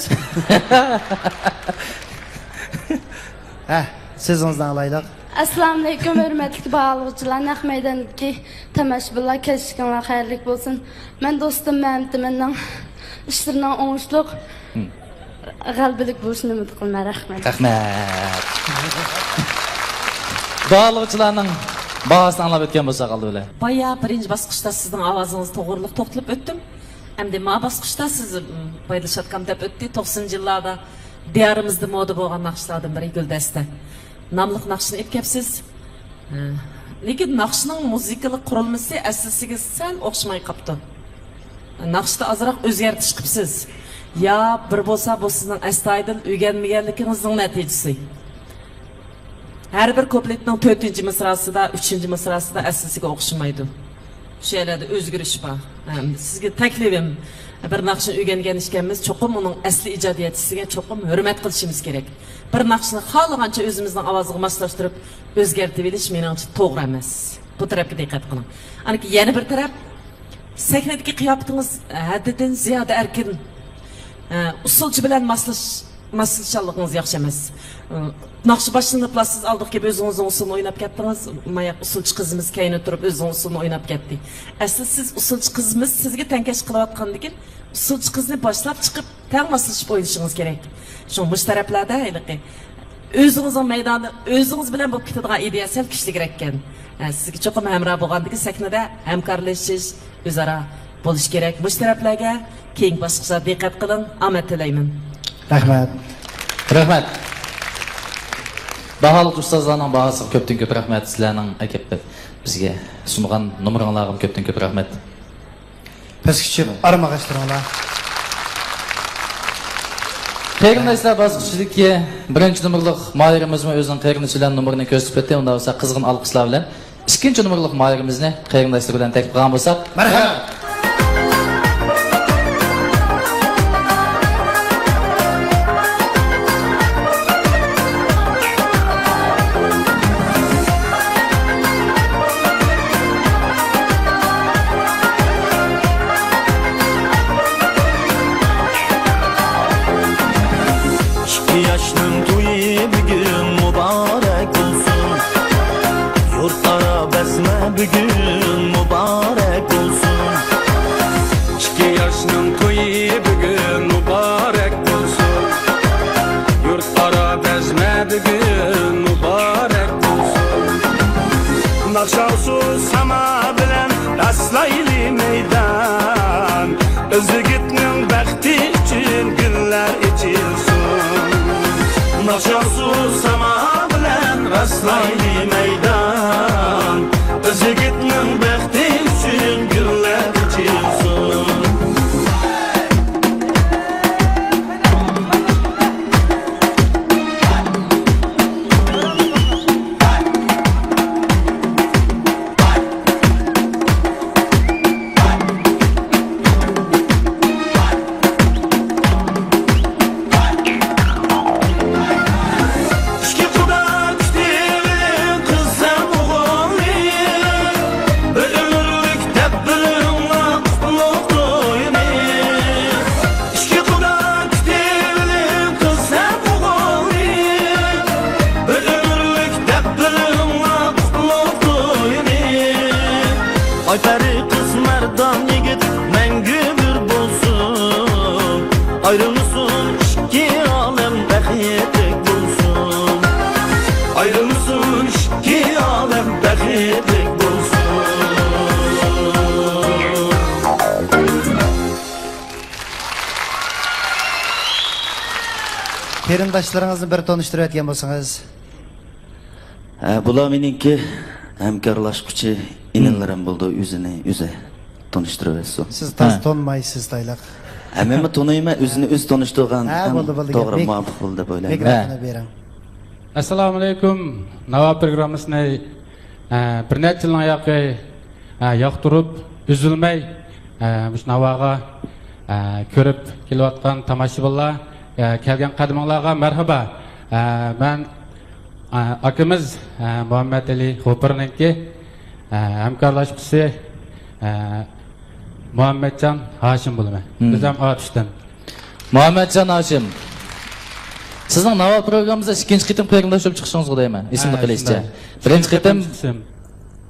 ھە، سۆزىڭىزنى ئاڭلايلى. ئەسسالامۇئەلەيكۇم، ھۆرمەتلىك باھالىغۇچىلار، نەق مەيداندىكى تاماشىبىنلار، كەچلىكىڭلار خەيرلىك بولسۇن. مەن دوستۇم مەمتىمىننىڭ ئىشلىرىنىڭ ئوڭۇشلۇق، ھىم. غەلىبىلىك بولۇشىنى ئۈمىد قىلىمەن. رەھمەت. رەھمەت. باھالىغۇچىلارنىڭ باھاسىنى ئاڭلاپ ئۆتكەن بولساق ئالدى بىلەن. بايا بىرىنچى باسقۇچتا سىزنىڭ ئاۋازىڭىز توغرىلىق توختىلىپ ئۆتتۈم. ئەمدى ما باسقۇچتا سىز، م، بايدىلشاتكام دەپ ئۆتتى. توقسىنىنچى يىللاردا دىيارىمىزدا مودا بولغان ناخشىلاردىن بىرى گۈلدەستە. ناملىق ناخشىنى ئېلىپ كەپسىز. ھە. لېكىن ناخشىنىڭ مۇزىكىلىق قۇرۇلمىسى ئەسلىسىگە سەل ئوخشىماي قاپتۇ. ناخشىدا ئازراق ئۆزگەرتىش قىپسىز. يا بىر بولسا بۇ سىزنىڭ ئەستايىدىل ئۆگەنمىگەنلىكىڭىزنىڭ نەتىجىسى. ھەر بىر كۇپلېتنىڭ تۆتىنچى مىسراسىدا، ئۈچىنچى مىسراسىدا ئەسلىسىگە ئوخشىمايدۇ. شۇ يەرلەردە ئۆزگىرىش بار. ھەم سىزگە تەكلىپىم، بىر ناخشىنى ئۆگەنگەن ئىكەنمىز، چوقۇم ئۇنىڭ ئەسلى ئىجادىيەتچىسىگە چوقۇم ھۆرمەت قىلىشىمىز كېرەك. بىر ناخشىنى خالىغانچە ئۆزىمىزنىڭ ئاۋازىغا ماسلاشتۇرۇپ ئۆزگەرتىۋېلىش مېنىڭچە توغرا ئەمەس. بۇ تەرەپكە دىققەت قىلىڭ. ئانىكى يەنە بىر تەرەپ، سەھنىدىكى قىياپىتىڭىز ھەددىدىن زىيادە ئەركىن. ئە، ئۇسسۇلچى بىلەن ماسلىش-، ماسلىشاللىقىڭىز ياخشى ئەمەس. ئە، ناخشا باشلىنىپلا سىز ئالدىغا كېلىپ ئۆزىڭىزنىڭ ئۇسسۇلىنى ئويناپ كەتتىڭىز. ماياق ئۇسسۇلچى قىزىمىز كەينىدە تۇرۇپ ئۆزىنىڭ ئۇسسۇلىنى ئويناپ كەتتى. ئەسلى سىز ئۇسسۇلچى قىزىمىز سىزگە تەڭكەش قىلىۋاتقاندىكىن ئۇسسۇلچى قىزنى باشلاپ چىقىپ تەڭ ماسلىشىپ ئوينىشىڭىز كېرەك. شۇڭا مۇشۇ تەرەپلەردە ھېلىقى ئۆزىڭىزنىڭ مەيدانى، ئۆزىڭىز بىلەن بولۇپ كېتىدىغان ئىدىيە سەل كۈچلۈكرەككەن. ھە، سىزگە چوقۇم ھەمراھ بولغاندىكىن سەھنىدە ھەمكارلىشىش، ئۆزئارا بولۇش كېرەك. مۇشۇ تەرەپلەرگە كېيىنكى باسقۇچتا دىققەت قىلىڭ. ئامەت تىلەيمەن. رەھمەت. رەھمەت. باھالىق ئۇستازلارنىڭ باھاسىغا كۆپتىن كۆپ رەھمەت. سىلەرنىڭ ئەكەپ بىزگە سۇنغان نومۇرۇڭلارغىمۇ كۆپتىن كۆپ رەھمەت. پەسكە چۈشۈپ، ئارام ئاغاچلىرىڭلار. قېرىنداشلار باسقۇچىدىكى بىرىنچى نومۇرلۇق ماھىرىمىزمۇ ئۆزىنىڭ قېرىندىشى بىلەن نومۇرىنى كۆرسىتىپ ئۆتتى. ئۇنداق بولسا قىزغىن ئالقىشلار بىلەن ئىككىنچى نومۇرلۇق ماھىرىمىزنى قېرىنداشلىرى بىلەن تەكلىپ قىلغان بولساق. مەرھەبا. ئىككى ياشنىڭ تويى بۈگۈن مۇبارەك بولسۇن. يۇرتئارا بەزمە بۈگۈن مۇبارەك بولسۇن. ئىككى ياشنىڭ تويى بۈگۈن مۇبارەك بولسۇن. يۇرتئارا بەزمە بۈگۈن مۇبارەك بولسۇن. ناخشا ئۇسسۇل ساما بىلەن راسلايلى مەيدان. ئۆز يىگىتنىڭ بەختى ئۈچۈن گۈللەر ئېچىلسۇن. ناخشا ئۇسسۇل ساما بىلەن راسلايلى مەيدان. ئۆز يىگىتنىڭ بەختى ئۈچۈن گۈللەر ئېچىلسۇن. ئىككى قۇدا كۈتۈۋېلىڭ قىز ھەم ئوغۇلنى، بىر ئۆمۈرلۈك تەدبىرىڭلار قۇتلۇق توينى. ئىككى قۇدا كۈتۈۋېلىڭ قىز ھەم ئوغۇلنى، بىر ئۆمۈرلۈك تەدبىرىڭلار قۇتلۇق توينى. ئايپەرى قىز مەردان يىگىت مەڭگۈ بىر بولسۇن. ئايرىلمىسۇن ئىككى ئالەم بەختلىك بولسۇن. ئايرىلمىسۇن ئىككى ئالەم بەختلىك بولسۇن. قېرىنداشلىرىڭىزنى بىر تونۇشتۇرۇۋەتكەن بولسىڭىز. ھە، بۇلار مېنىڭكى ھەمكارلاشقۇچى ئىنىلىرىم بولىدۇ، ئۆزىنى ئۆزى تونۇشتۇرۇۋەتسۇن. سىز تاز ھە. تونمايسىز، تايلاق. ھەممىمۇ تونۇيمەن، ئۆزىنى ئۆزى تونۇشتۇرغان ھە، ھەم بولدى، بولدى، توغرا، گەپ. مۇۋاپىق بولدى دەپ ئويلايمەن. مىكروفون بېرىڭ. ئەسسالامۇ ئەلەيكۇم. ناۋا پروگراممىسىنى، ئە، بىر نەچچە يىلنىڭ ياقى، ئە، ياقتۇرۇپ، ئۈزۈلمەي، ئە، مۇشۇ ناۋاغا، ئە، كۆرۈپ كېلىۋاتقان تاماشىبىنلار، ئە، كەلگەن قەدىمىڭلارغا مەرھابا. ئە، مەن، ئە، ئاكىمىز، ئە، مۇھەممەت ئەلى غوپۇرنىڭكى، ئە، ھەمكارلاشقۇچىسى، ئە، مۇھەممەتجان ھاشىم بولىمەن. مم. بىز ھەم ئاتۇشتىن. مۇھەممەتجان ھاشىم. سىزنىڭ ناۋا پروگراممىمىزدا ئىككىنچى قېتىم قېرىنداش بولۇپ چىقىشىڭىزغۇ دەيمەن. ئېسىمدە ھە، قېلىشىچە. شۇنداق. بىرىنچى قېتىم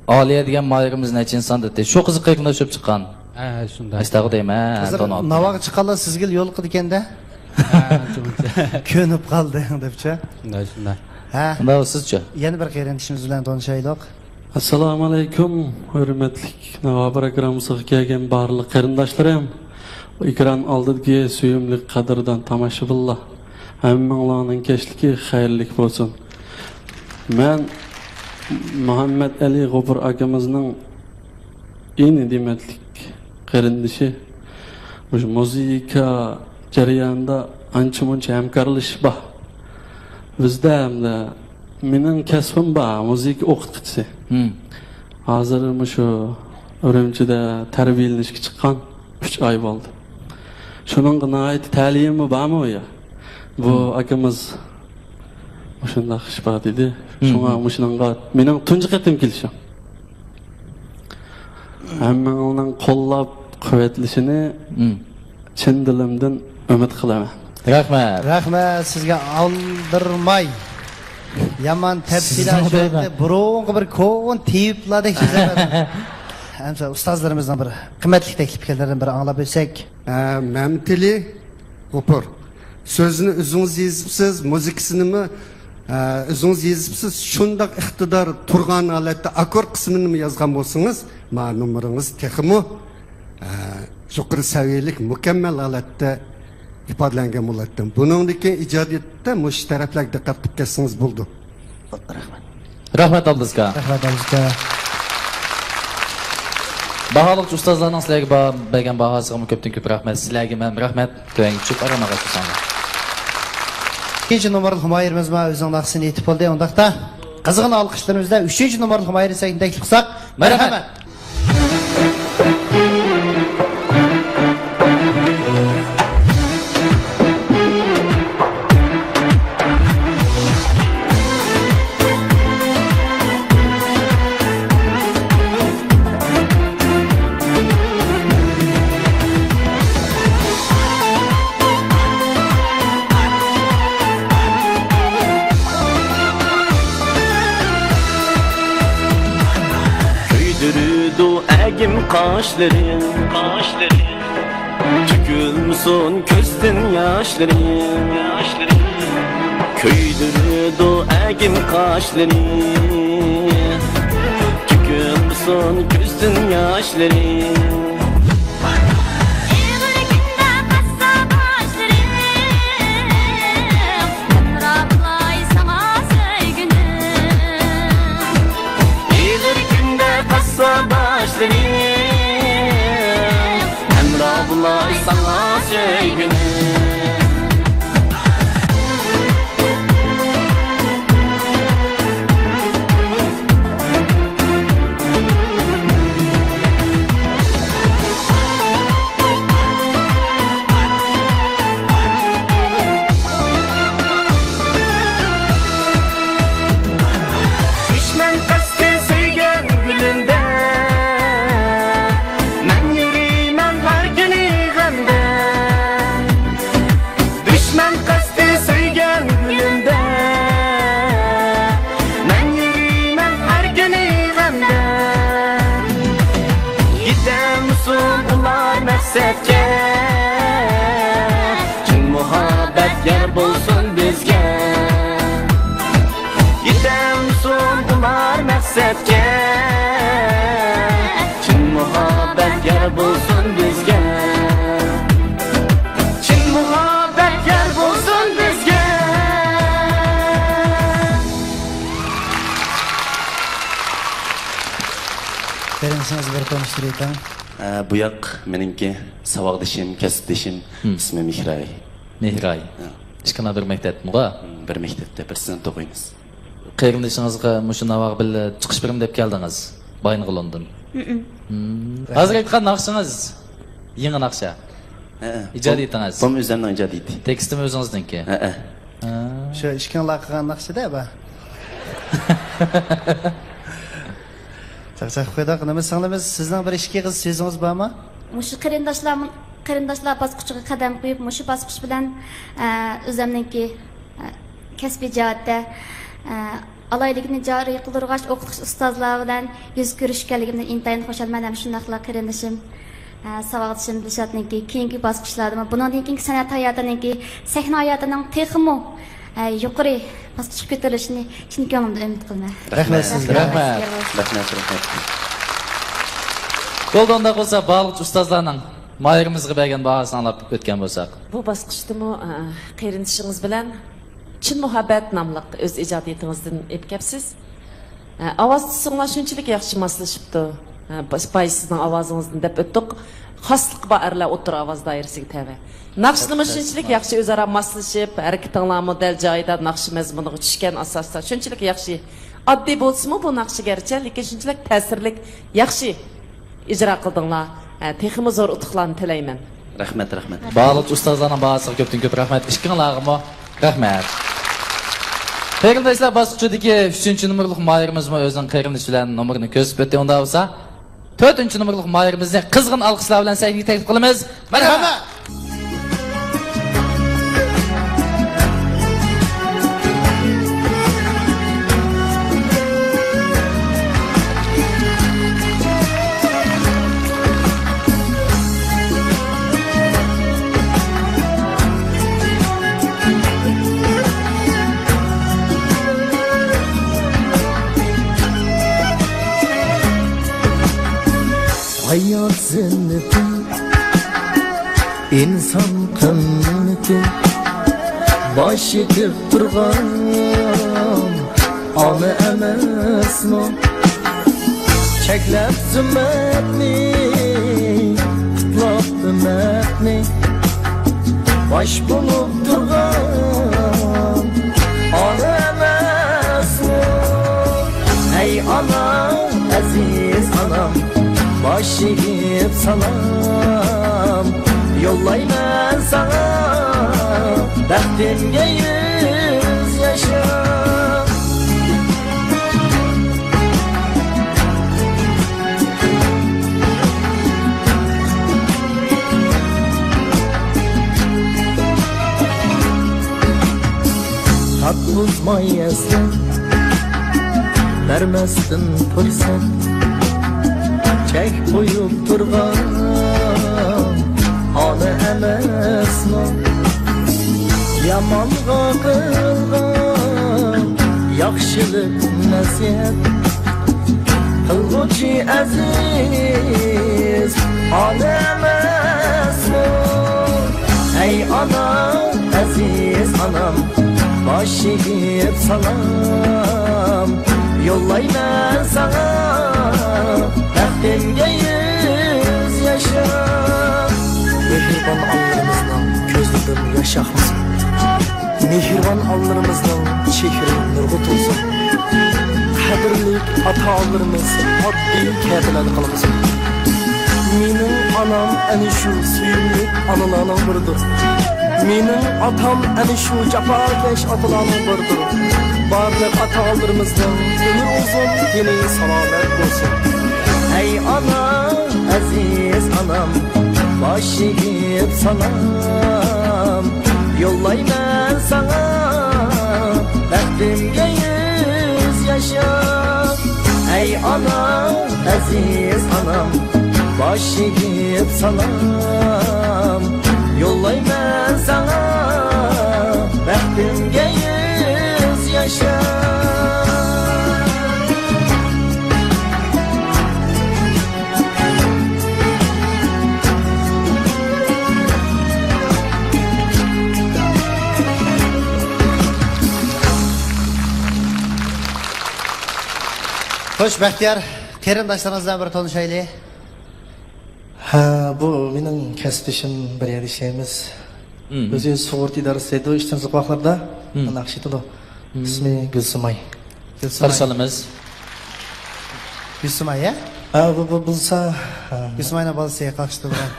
ئالىيە دېگەن ماھىرىمىز نەچچىنچى ساندا ئۆتتى؟ شۇ قىزىق قېرىنداش بولۇپ چىققان. ھە، شۇنداق. ئەستاغۇ دەيمەن، قىزىق دونالد. ناۋاغا چىققانلار سىزگىلا يولۇقىدىكەن-دە. ھە، شۇنچە. كۆنۈپ قالدىڭ دەپچە. شۇنداق، شۇنداق. ھە. شۇنداق، سىزچۇ؟ يەنە بىر قېرىندىشىمىز بىلەن تونۇشايلۇق. ئەسسالامۇ ئەلەيكۇم، ھۆرمەتلىك ناۋا پروگراممىسىغا كەلگەن بارلىق قېرىنداشلىرىم، ئېكران ئالدىدىكى سۆيۈملۈك قەدىردان تاماشىبىنلار، ھەممىڭلارنىڭ كەچلىكى خەيرلىك بولسۇن. مەن مۇھەممەت ئەلى غوپۇر ئاكىمىزنىڭ ئىنى دېمەتلىك قېرىندىشى. مۇشۇ مۇزىكا جەريانىدا ئانچە-مۇنچە ھەمكارلىشىش بار. بىزدە ھەمدە مېنىڭ كەسپىم بار، مۇزىكا ئوقۇتقۇچىسى. ھازىر مۇشۇ ئۈرۈمچىدە تەربىيەلىنىشكە چىققان، ئۈچ ئاي بولدى. شۇنىڭغا ناھايىتى تەلىيىممۇ بارمۇ يا؟ بۇ ئاكىمىز مۇشۇنداق ئىش بار دېدى. شۇڭا مۇشۇنىڭغا مېنىڭ تۇنجى قېتىم كېلىشىم. ھەممىڭلارنىڭ قوللاپ قۇۋۋەتلىشىنى چىن دىلىمدىن ئۈمىد قىلىمەن. رەھمەت. رەھمەت سىزگە، ئالدىرىماي. يامان تەپسىلىي سىزنىڭ ئاشۇ دەيمەن. بۇرۇنقى بىر كونا تېۋىپلاردەك سۆزلەپ. ئەمسە ئۇستازلىرىمىزنىڭ بىر قىممەتلىك تەكلىپكەرلىرىدىن بىر ئاڭلاپ ئۆتسەك. ئە، مەمتىلى غوپۇر. سۆزنى ئۆزىڭىز يېزىپسىز، مۇزىكىسىنىمۇ، ئە، ئۆزىڭىز يېزىپسىز. شۇنداق ئىقتىدار تۇرغان ھالەتتە ئاككورد قىسمىنىمۇ يازغان بولسىڭىز، ما نومۇرىڭىز تېخىمۇ، ئە، يۇقىرى سەۋىيەلىك، مۇكەممەل ھالەتتە ئىپادىلەنگەن بولاتتى. بۇنىڭدىن كېيىن ئىجادىيەتتە مۇشۇ تەرەپلەرگە دىققەت قىلىپ كەتسىڭىز بولىدۇ. رەھمەت. رەھمەت، ئابدۇزكا. رەھمەت، ئابدۇزكا. باھالىقچى ئۇستازلارنىڭ سىلەرگە با-، بەرگەن باھاسىغىمۇ كۆپتىن كۆپ رەھمەت. سىلەرگە مەن رەھمەت. تۆۋەنگە چۈشۈپ ئارام ئاغاچ. ئىككىنچى نومۇرلۇق ماھىرىمىز ما ئۆزىنىڭ ناخشىسىنى ئېيتىپ بولدى. ئۇنداقتا قىزغىن ئالقىشلىرىمىز بىلەن ئۈچىنچى نومۇرلۇق ماھىرىمىزنى تەكلىپ قىلساق. مەرھەمەت. مەرھەمەت. كۆيدۈرىدۇ ئەگىم قاشلىرىڭ، قاشلىرىڭ. تۆكۈلمىسۇن كۆزدىن ياشلىرىڭ، ياشلىرىڭ. كۆيدۈرىدۇ ئەگىم قاشلىرىڭ، تۆكۈلمىسۇن كۆزدىن ياشلىرىڭ. ئېغىر كۈندە قاسسا باشلىرىڭ، ھەمراھ بولاي ساڭا سۆيگۈنۈم. ئېغىر كۈندە قاسسا باشلىرىڭ، ھەمراھ بولاي ساڭا سۆيگۈنۈم. دۈشمەن قەستى سۆيگەن گۈلۈمدە، مەن يۈرىمەن ھەر كۈنى غەمدە. دۈشمەن قەستى سۆيگەن گۈلۈمدە، مەن يۈرىمەن ھەر كۈنى غەمدە. يېتەلمىسۇن ئۇلار مەقسەتكە، چىن مۇھەببەت يار بولسۇن بىزگە. يېتەلمىسۇن ئۇلار مەقسەتكە، چىن مۇھەببەت يار بولسۇن بىزگە. چىن مۇھەببەت يار بولسۇن بىزگە. قېرىندىشىڭىزنى بىر تونۇشتۇرۇۋېتىڭ. ئە، بۇ ياق مېنىڭكى ساۋاقدىشىم، كەسىپدىشىم، ھىم. ئىسمى مېھراي. مېھراي. ھە. ئىككىڭلار بىر مەكتەپتىمۇ؟ ھىم، بىر مەكتەپتە، بىر سىنىپتا ئوقۇيمىز. قېرىندىشىڭىزغا مۇشۇ ناۋاغا بىللە چىقىش بېرىمەن دەپ كەلدىڭىز؟ بايىنغا لوندون. ھىم. ھازىر ئېيتقان ناخشىڭىز يېڭى ناخشا. ھەئە. ئىجادىيىتىڭىز. بۇمۇ ئۆزۈمنىڭ ئىجادىيىتى. تېكىستىمۇ ئۆزىڭىزنىڭكى؟ ھەئە. ھە. شۇ ئىككىڭلار قىلغان ناخشىدا بار. چاقچاق قويدۇق. نېمە سىڭلىمىز، سىزنىڭ بىر ئىككى ئېغىز سۆزىڭىز بارمۇ؟ مۇشۇ قېرىنداشلار، قېرىنداشلار باسقۇچىغا قەدەم قويۇپ، مۇشۇ باسقۇچ بىلەن، ئە، ئۆزۈمنىڭكى، ئە، كەسپىي جەھەتتە، ئە، ئالاھىدىلىكىنى جارى قىلدۇرغاچ، ئوقۇتقۇچى ئۇستازلار بىلەن يۈز كۆرۈشكەنلىكىمدىن ئىنتايىن خۇشالمەن ھەم شۇنداقلا قېرىندىشىم، ئە، ساۋاقدىشىم دىلشاتنىڭكى كېيىنكى باسقۇچلاردىمۇ، بۇنىڭدىن كېيىنكى سەنئەت ھاياتىنىڭكى، سەھنە ھاياتىنىڭ تېخىمۇ، ئە، يۇقىرى باسقۇچقا كۆتۈرۈلۈشىنى چىن كۆڭلۈمدىن ئۈمىد قىلىمەن. رەھمەت سىزگە. رەھمەت. رەھمەت، رەھمەت. بولدى، ئۇنداق بولسا بارلىق ئۇستازلارنىڭ ماھىرىمىزغا بەرگەن باھاسىنى ئاڭلاپ ئۆتكەن بولساق. بۇ باسقۇچتىمۇ، ئە، قېرىندىشىڭىز بىلەن چىن مۇھەببەت ناملىق ئۆز ئىجادىيىتىڭىزدىن ئېلىپ كەپسىز. ھە، ئاۋاز تۈسىڭلار شۇنچىلىك ياخشى ماسلىشىپتۇ. ھە، باي سىزنىڭ ئاۋازىڭىزدىن دەپ ئۆتتۇق. خاسلىقى بار ئەرلەر ئوتتۇرا ئاۋاز دائىرىسىگە تەۋە. ناخشىلىرىمۇ شۇنچىلىك ياخشى ئۆزئارا ماسلىشىپ، ھەرىكىتىڭلارمۇ دەل جايىدا، ناخشا مەزمۇنىغا چۈشكەن ئاساستا شۇنچىلىك ياخشى. ئاددىي بولسىمۇ بۇ ناخشا گەرچە، لېكىن شۇنچىلىك تەسىرلىك، ياخشى ئىجرا قىلدىڭلار. ھە، تېخىمۇ زور ئۇتۇقلارنى تىلەيمەن. رەھمەت، رەھمەت. بارلىق ئۇستازلارنىڭ باھاسىغا كۆپتىن كۆپ رەھمەت. ئىككىڭلارغىمۇ رەھمەت. قېرىنداشلار، باسقۇچىدىكى ئۈچىنچى نومۇرلۇق ماھىرىمىزمۇ ئۆزىنىڭ قېرىندىشى بىلەن نومۇرىنى كۆرسىتىپ ئۆتتى. ئۇنداق بولسا، تۆتىنچى نومۇرلۇق ماھىرىمىزنى قىزغىن ئالقىشلار بىلەن سەھنىگە تەكلىپ قىلىمىز. مەرھابا! ھايات زىننىتى، ئىنسان قىممىتى، باش ئېگىپ تۇرغان ئانا ئەمەسمۇ؟ چەكلەپ زۇممەتنى، پۇتلاپ ئۈممەتنى، باش بولۇپ تۇرغان ئانا ئەمەسمۇ؟ ھەي ئانا، ئەزىز ئانام، باش ئېگىپ سالام يوللايمەن ساڭا، بەختىمگە يۈز ياشا. تاپقۇزماي ئەسلى بەرمەستىن پۇرسەت، چەك قويۇپ تۇرغان ئانا ئەمەسمۇ؟ يامانغا قىلغان ياخشىلىق نەسىھەت، قىلغۇچى ئەزىز ئانا ئەمەسمۇ؟ ھەي ئانا، ئەزىز ئانام، باش ئېگىپ سالام يوللايمەن ساڭا، بەختىمگە يۈز ياشا. مېھرىبان ئانىلىرىمىزنىڭ كۆزلىرىدىن ياش ئاقمىسۇن. مېھرىبان ئانىلىرىمىزنىڭ چېھرى نۇرغا تولسۇن. قەدىرلىك ئاتا-ئانىلىرىمىز ئاددىي كەبىلەردە قالمىسۇن. مېنىڭ ئانام ئەنە شۇ سۆيۈملۈك ئانىلارنىڭ بىرىدۇر. مېنىڭ ئاتام ئەنە شۇ جاپاكەش ئاتىلارنىڭ بىرىدۇر. بارلىق ئاتا-ئانىلىرىمىزنىڭ ئۆمرى ئۇزۇن، تېنى سالامەت بولسۇن. ھەي ئانا، ئەزىز ئانام، باش ئېگىپ سالام يوللايمەن ساڭا، بەختىمگە يۈز ياشا. ھەي ئانا، ئەزىز ئانام، باش ئېگىپ سالام يوللايمەن ساڭا، بەختىمگە يۈز ياشا. خوش، بەختىيار. قېرىنداشلىرىڭىز بىلەن بىر تونۇشايلى. ھە، بۇ مېنىڭ كەسىپدىشىم، بىر يەردە ئىشلەيمىز. مم. ئۆزى سۇغۇرتا ئىدارىسىدا ئىشلەيدۇ، ئىشچىنىز باقلاردا. مم. ناخشا ئېيتىدۇ. مم. ئىسمى گۈلسىماي. گۈلسىماي. قارشى ئالىمىز. گۈلسىماي، يا؟ ھە، بۇ، بۇ بولسا، ھە. گۈلسىماينىڭ بالىسى قاقشىتىدىغان.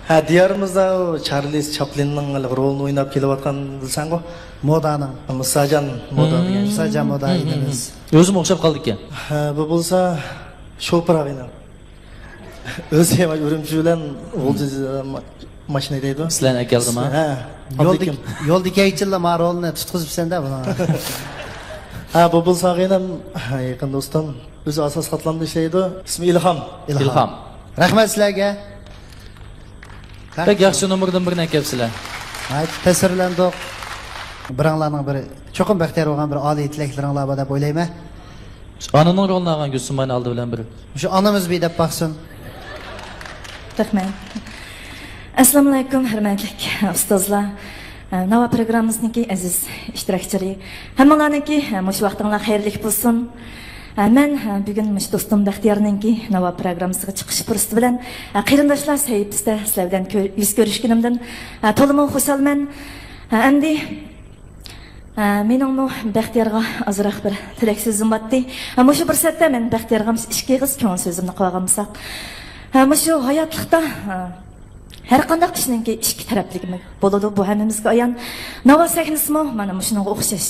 ھە، دىيارىمىزدا ئۇ چارلىز چاپلىننىڭ ھېلىقى رولىنى ئويناپ كېلىۋاتقان بىلسەڭغۇ. مودانىڭ. مۇساجان مودا دېگەن. مم. مۇساجان مودا مم، مم، ئىنىمىز. مم. ئۆزىمۇ ئوخشاپ قالىدىكەن. ھە، بۇ بولسا شوپۇر ئاغىنەم. ئۆزى ئۈرۈمچى بىلەن غۇلجا ما-، ماشىنا ھەيدەيدۇ. سىلەرنى ئەكەلدىما؟ ھە. يولدا، ئابلىكىم. يولدا كەيچىللا ما رولنى تۇتقۇزۇپسەن-دە بۇنىڭغا. ھە، بۇ بولسا ئاغىنەم، ھە، يېقىن دوستۇم. ئۆزى ئاساس قاتلامدا ئىشلەيدۇ. ئىسمى ئىلھام. ئىلھام. ئىلھام. رەھمەت سىلەرگە. بەك ياخشى نومۇردىن بىرنى ئەكەپسىلەر. ناھايىتى تەسىرلەندۇق. بىرىڭلارنىڭ بىر چوقۇم بەختىيار بولغان بىر ئالىي تىلەكلىرىڭلار بار دەپ ئويلايمەن. ئانىنىڭ رولىنى ئالغان گۈلسۇماينى ئالدى بىلەن بىر. شۇ ئانىمىز بىر دەپ باقسۇن. رەھمەت. ئەسسالامۇئەلەيكۇم، ھۆرمەتلىك ئۇستازلار. ناۋا پروگراممىسىنىڭكى ئەزىز ئىشتىراكچىلىرى. ھەممىڭلارنىڭكى مۇشۇ ۋاقتىڭلار خەيرلىك بولسۇن. مەن بۈگۈن مۇشۇ دوستۇم بەختىيارنىڭكى ناۋا پروگراممىسىغا چىقىش پۇرسىتى بىلەن قېرىنداشلار سەھىپىسىدە سىلەر بىلەن كۆ-، يۈز كۆرۈشكىنىمدىن تولىمۇ خۇشالمەن. ئەمدى ھە، مېنىڭمۇ بەختىيارغا ئازراق بىر تىلەك سۆزۈم بارتتى. ھە، مۇشۇ پۇرسەتتە مەن بەختىيارغا مۇشۇ ئىككى ئېغىز كۆڭۈل سۆزۈمنى قىلىۋالغان بولساق. ھە، مۇشۇ ھاياتلىقتا، ھە، ھەر قانداق ئىشنىڭكى ئىككى تەرەپلىكى بولىدۇ، بۇ ھەممىمىزگە ئايان. ناۋا سەھنىسىمۇ مانا مۇشۇنىڭغا ئوخشاش.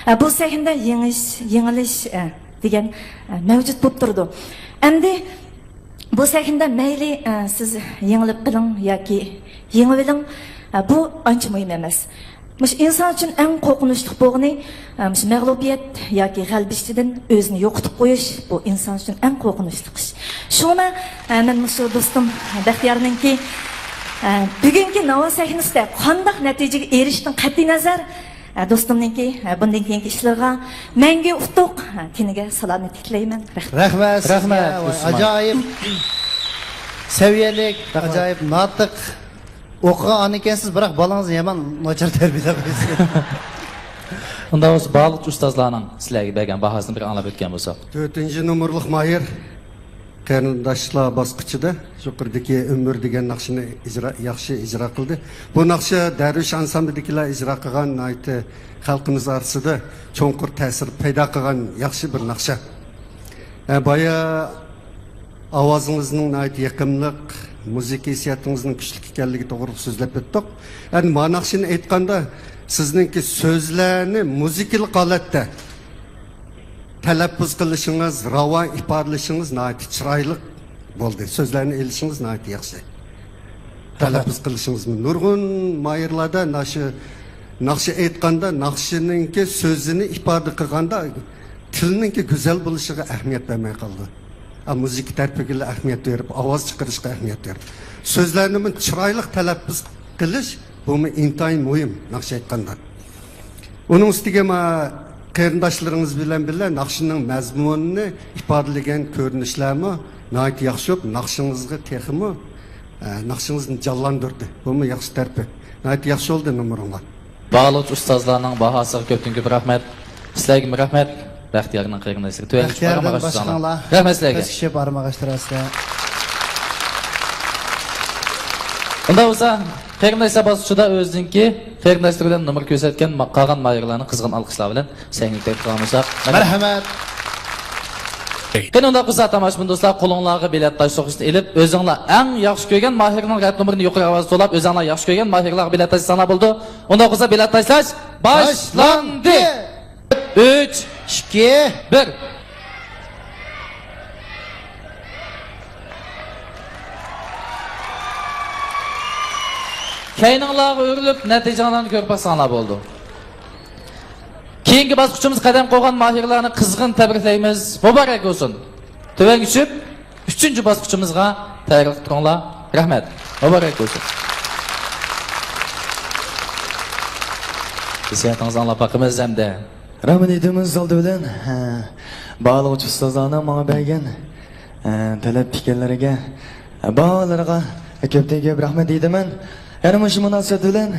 ھە، بۇ سەھنىدە يېڭىش، يېڭىلىش، ھە، دېگەن، ھە، مەۋجۇت بولۇپ تۇرىدۇ. ئەمدى بۇ سەھنىدە مەيلى، ئە، سىز يېڭىلىپ قېلىڭ ياكى يېڭىۋېلىڭ، ئە، بۇ ئانچە مۇھىم ئەمەس. مۇشۇ ئىنسان ئۈچۈن ئەڭ قورقۇنچلۇق بولغىنى، ئە، مۇشۇ مەغلۇبىيەت ياكى غەلىبە ئىچىدىن ئۆزىنى يوقىتىپ قويۇش، بۇ ئىنسان ئۈچۈن ئەڭ قورقۇنچلۇق ئىش. شۇڭا، ئە، مەن مۇشۇ دوستۇم بەختىيارنىڭكى، ئە، بۈگۈنكى ناۋا سەھنىسىدە قانداق نەتىجىگە ئېرىشىشتىن قەتئىينەزەر، ئە، دوستۇمنىڭكى، ئە، بۇندىن كېيىنكى ئىشلىرىغا مەڭگۈ ئۇتۇق، ئە، تېنىگە سالامەتلىك تىلەيمەن. رەھمەت. رەھمەت سىزگە. رەھمەت، ۋاي، دوستۇم. ئاجايىپ سەۋىيەلىك، رەھمەت. ئاجايىپ ناتىق. ئوقۇغان ئانا ئىكەنسىز، بىراق بالىڭىزنى يامان ناچار تەربىيەلەپ قويىسىز. ئۇنداق بولسا، بارلىق ئۇستازلارنىڭ سىلەرگە بەرگەن باھاسىنى بىر ئاڭلاپ ئۆتكەن بولساق. تۆتىنچى نومۇرلۇق ماھىر. قېرىنداشلار باسقۇچىدا يۇقىرىدىكى ئۆمۈر دېگەن ناخشىنى ئىجرا، ياخشى ئىجرا قىلدى. بۇ ناخشا دەرۋىش ئانسامبىلىدىكىلەر ئىجرا قىلغان ناھايىتى خەلقىمىز ئارىسىدا چوڭقۇر تەسىر پەيدا قىلغان ياخشى بىر ناخشا. ئە، بايا ئاۋازىڭىزنىڭ ناھايىتى يېقىملىق، مۇزىكا ھېسسىياتىڭىزنىڭ كۈچلۈك ئىكەنلىكى توغرىلىق سۆزلەپ ئۆتتۇق. ئەمدى ما ناخشىنى ئېيتقاندا سىزنىڭكى سۆزلەرنى مۇزىكىلىق ھالەتتە تەلەپپۇز قىلىشىڭىز، راۋان ئىپادىلىشىڭىز ناھايىتى چىرايلىق بولدى. سۆزلەرنى ئېلىشىڭىز ناھايىتى ياخشى. تەلەپپۇز قىلىشىڭىزمۇ. نۇرغۇن ماھىرلاردا ناخشا، ناخشا ئېيتقاندا، ناخشىنىڭكى سۆزىنى ئىپادە قىلغاندا تىلنىڭكى گۈزەل بولۇشىغا ئەھمىيەت بەرمەي قالىدۇ. ئا، مۇزىكا تەرىپىگىلا ئەھمىيەت بېرىپ، ئاۋاز چىقىرىشقا ئەھمىيەت بېرىپ، سۆزلەرنىمۇ چىرايلىق تەلەپپۇز قىلىش، بۇمۇ ئىنتايىن مۇھىم ناخشا ئېيتقاندا. ئۇنىڭ ئۈستىگە ما قېرىنداشلىرىڭىز بىلەن بىللە ناخشىنىڭ مەزمۇنىنى ئىپادىلىگەن كۆرۈنۈشلەرمۇ ناھايىتى ياخشى بولۇپ، ناخشىڭىزغا تېخىمۇ، ئە، ناخشىڭىزنى جانلاندۇردى. بۇمۇ ياخشى تەرىپى. ناھايىتى ياخشى بولدى نومۇرۇڭلار. بارلىق ئۇستازلارنىڭ باھاسىغا كۆپتىن كۆپ رەھمەت. سىلەرگىمۇ رەھمەت. بەختىيارنىڭ قېرىنداشلىرى. تۆۋەنگە چۈشۈپ بەختىياردىن بارماقچى باشقىڭلار. رەھمەت سىلەرگە. پەسكە چۈشۈپ بارماقچى تۇراسىلەر. ئۇنداق بولسا، قېرىنداشلار باسقۇچىدا ئۆزىنىڭكى قېرىنداشلىرى بىلەن نومۇر كۆرسەتكەن ما-، قالغان ماھىرلارنى قىزغىن ئالقىشلار بىلەن سەھنىگە تەكلىپ قىلغان بولساق. مەرھەمەت. قېنى، ئۇنداق بولسا، تاماشىبىن دوستلار، قولۇڭلارغا بېلەت تاش سوقۇشنى ئېلىپ، ئۆزۈڭلار ئەڭ ياخشى كۆرگەن ماھىرنىڭ رەت نومۇرىنى يۇقىرى ئاۋازدا توۋلاپ، ئۆزۈڭلار ياخشى كۆرگەن ماھىرلارغا بېلەت تاشلىساڭلار بولىدۇ. ئۇنداق بولسا، بېلەت تاشلاش باشلاندى! باشلاندى! ئۈچ، ئىككى، بىر. كەينىڭلارغا ئۆرۈلۈپ، نەتىجىڭلارنى كۆرۈپ باقساڭلار بولىدۇ. كېيىنكى باسقۇچىمىز قەدەم قويغان ماھىرلارنى قىزغىن تەبرىكلەيمىز. مۇبارەك بولسۇن. تۆۋەنگە چۈشۈپ، ئۈچىنچى باسقۇچىمىزغا تەييارلىق تۇرۇڭلار. رەھمەت. مۇبارەك بولسۇن. ھېسسىياتىڭىزنى ئاڭلاپ باقىمىز ھەمدە. رەھمەت ئېيتىمىز ئالدى بىلەن، ھە، باھالىغۇچى ئۇستازلارنىڭ ماڭا بەرگەن، ھە، تەلەپ پىكىرلىرىگە، ھە، باھالىرىغا كۆپتىن كۆپ رەھمەت ئېيتىمەن. يەنە مۇشۇ مۇناسىۋەت بىلەن،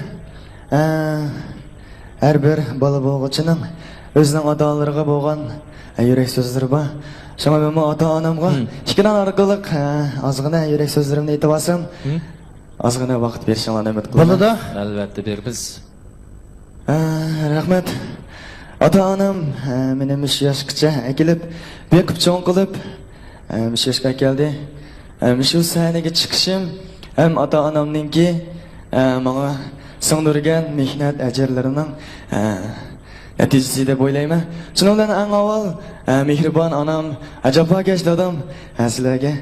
ھە، ھەر بىر بالا بولغۇچىنىڭ ئۆزىنىڭ ئاتا-ئانىلىرىغا بولغان، ئە، يۈرەك سۆزلىرى بار. شۇڭا مەنمۇ ئاتا-ئانامغا مم. ئىككىلان ئارقىلىق، ئە، ئازغىنە يۈرەك سۆزلىرىمنى ئېيتىۋالسام، مم. ئازغىنە ۋاقىت بېرىشىڭلارنى ئۈمىد قىلىمەن. بولىدۇ. ئەلۋەتتە بېرىمىز. ئە، رەھمەت. ئاتا-ئانام، ئە، مېنى مۇشۇ ياشقىچە ئەكېلىپ، بېقىپ چوڭ قىلىپ، ئە، مۇشۇ ياشقا ئەكەلدى. ئە، مۇشۇ سەھنىگە چىقىشىم ھەم ئاتا-ئانامنىڭكى، ئە، ماڭا سىڭدۈرگەن مېھنەت ئەجىرلىرىنىڭ، ئە، نەتىجىسى دەپ ئويلايمەن. شۇنىڭ بىلەن ئەڭ ئاۋۋال، ئە، مېھرىبان ئانام، ئە، جاپاكەش دادام، ئە، سىلەرگە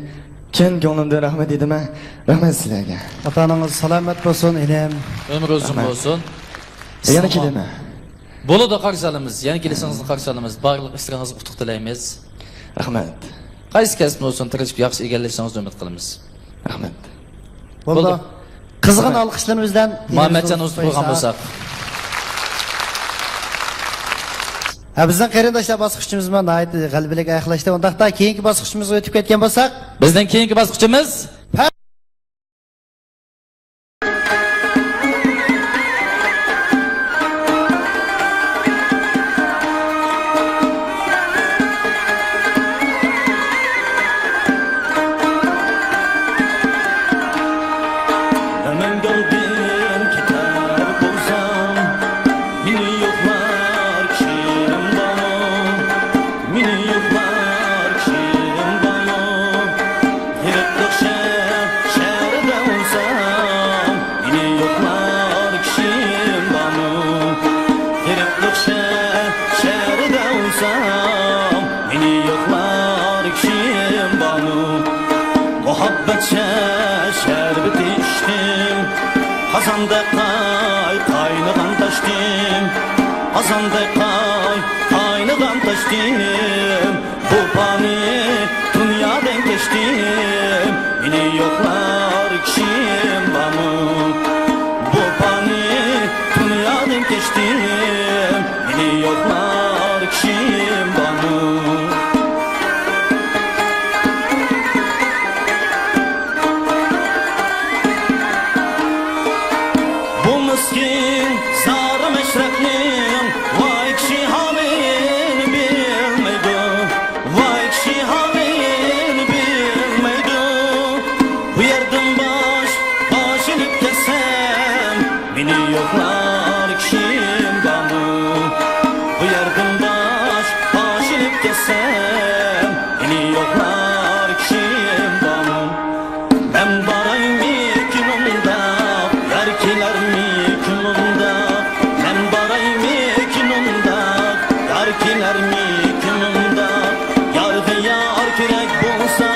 چىن كۆڭلۈمدىن رەھمەت ئېيتىمەن. رەھمەت سىلەرگە. ئاتا-ئانىڭىز سالامەت بولسۇن، ئىنىم. ئۆمرى ئۇزۇن رەھمەت. بولسۇن. يەنە سىزغا كېلىمەن. بولىدۇ، قارشى ئالىمىز. يەنە كېلىشىڭىزنى قارشى ئالىمىز. بارلىق ئىشلىرىڭىزغا ئۇتۇق تىلەيمىز. رەھمەت. قايسى كەسىپنى بولسۇن تىرىشىپ ياخشى ئىگىلىشىڭىزنى ئۈمىد قىلىمىز. رەھمەت. بولدى. بولدى. قىزغىن رەھمەت. ئالقىشلىرىمىز بىلەن مۇھەممەتجان ئۇزۇن قويساق. ھە، بىزنىڭ قېرىنداشلار باسقۇچىمىزمۇ ناھايىتى غەلىبىلىك ئاياغلاشتى. ئۇنداقتا كېيىنكى باسقۇچىمىزغا ئۆتۈپ كەتكەن بولساق. بىزنىڭ كېيىنكى باسقۇچىمىز. مەن گالدىن كېتەر بولسام، مېنى يوقلار كىشىم بارمۇ؟ مېنى يوقلار كىشىم بارمۇ؟ غېرىبلىق شەھەردە ئولسام، مېنى يوقلار كىشىم بارمۇ؟ غېرىبلىق شەھەردە ئولسام، مېنى يوقلار كىشىم بارمۇ؟ مۇھەببەت شەربىتى ئىچتىم، قازاندەك قاي-، قاينىغان تاشتىم، قازاندەك قاي-، قاينىغان تاشتىم. بۇ پانىي دۇنيادىن كەچتىم، مېنى يوقلار كىشىم بارمۇ؟ بۇ پانىي دۇنيادىن كەچتىم، مېنى يوقلار كىشىم بارمۇ؟ بۇ مىسكىن زار مەشرەپنىڭ ۋاي كىشى ھالىنى بىلمەيدۇ، ۋاي كىشى ھالىنى بىلمەيدۇ. بۇ يەردىن باش، باش ئېلىپ كەتسەم، مېنى يوقلار كىشىم بارمۇ؟ بۇ يەردىن باش، باش ئېلىپ كەتسەم، مېنى يوقلار كىشىم بارمۇ؟ مەن بارايمىكىن ئۇنداق، يار كېلەرمىكىن ئۇنداق؟ مەن بارايمىكىن ئۇنداق، يار كېلەرمىكىن ئۇنداق؟ يارغا يار كېرەك بولسا،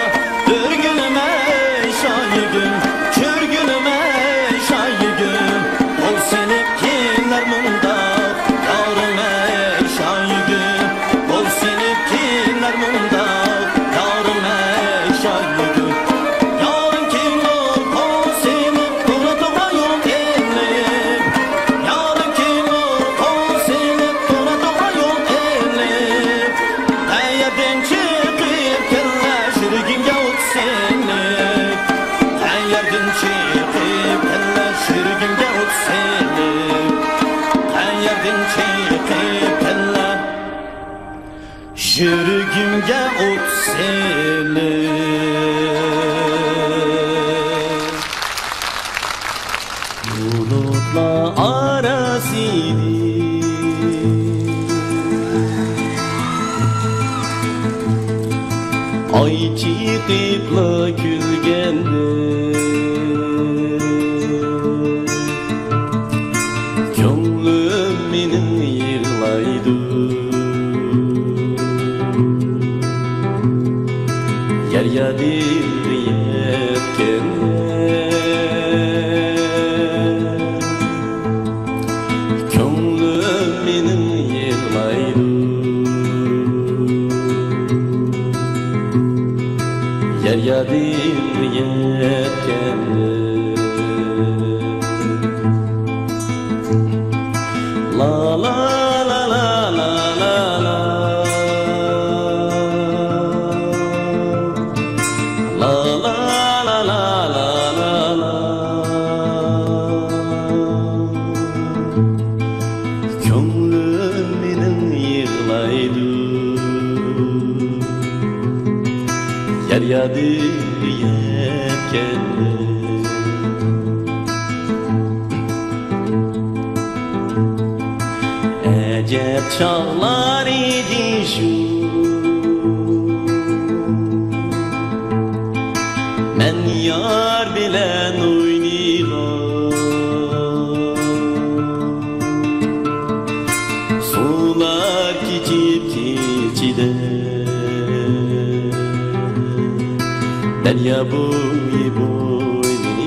ئۆرگۈلمەي شايىگۈل، چۆرگۈلمەي شايىگۈل. قول سېلىپ كېلەر مۇنداق، يارىم ئەي شايىگۈل. قول سېلىپ كېلەر مۇنداق، يارىم ئەي شايىگۈل. يارىم كىمدۇر قول سېلىپ تۇرىدىغان يول ئېلىپ، يارىم كىمدۇر قول سېلىپ تۇرىدىغان يول ئېلىپ. قەيەردىن چىقىپ كەللەر يۈرىكىمگە ئوت سېلىپ، قەيەردىن چىقىپ كەللەر يۈرىكىمگە ئوت سېلىپ، قەيەردىن چىقىپ كەللەر يۈرىكىمگە ئوت سېلىپ. بۇلۇتلار ئارىسىدىن ئاي چىقىپلا كۈلگەندە، كۆڭلۈم مېنىڭ يىغلايدۇ. يار يادىمغا يەتكەندە، كۆڭلۈم مېنىڭ يىغلايدۇ. يار يادىمغا يەتكەندە. لا، لا، لا. لا، لا، لا. كۆڭلۈم مېنىڭ دەريادىن يەتكەندە ئەجەب چاغلار ئىدى شۇ. مەن يار بىلەن ئوينىغان سۇلار كېچىپ كېچىدە دەريا بويى بويلىغان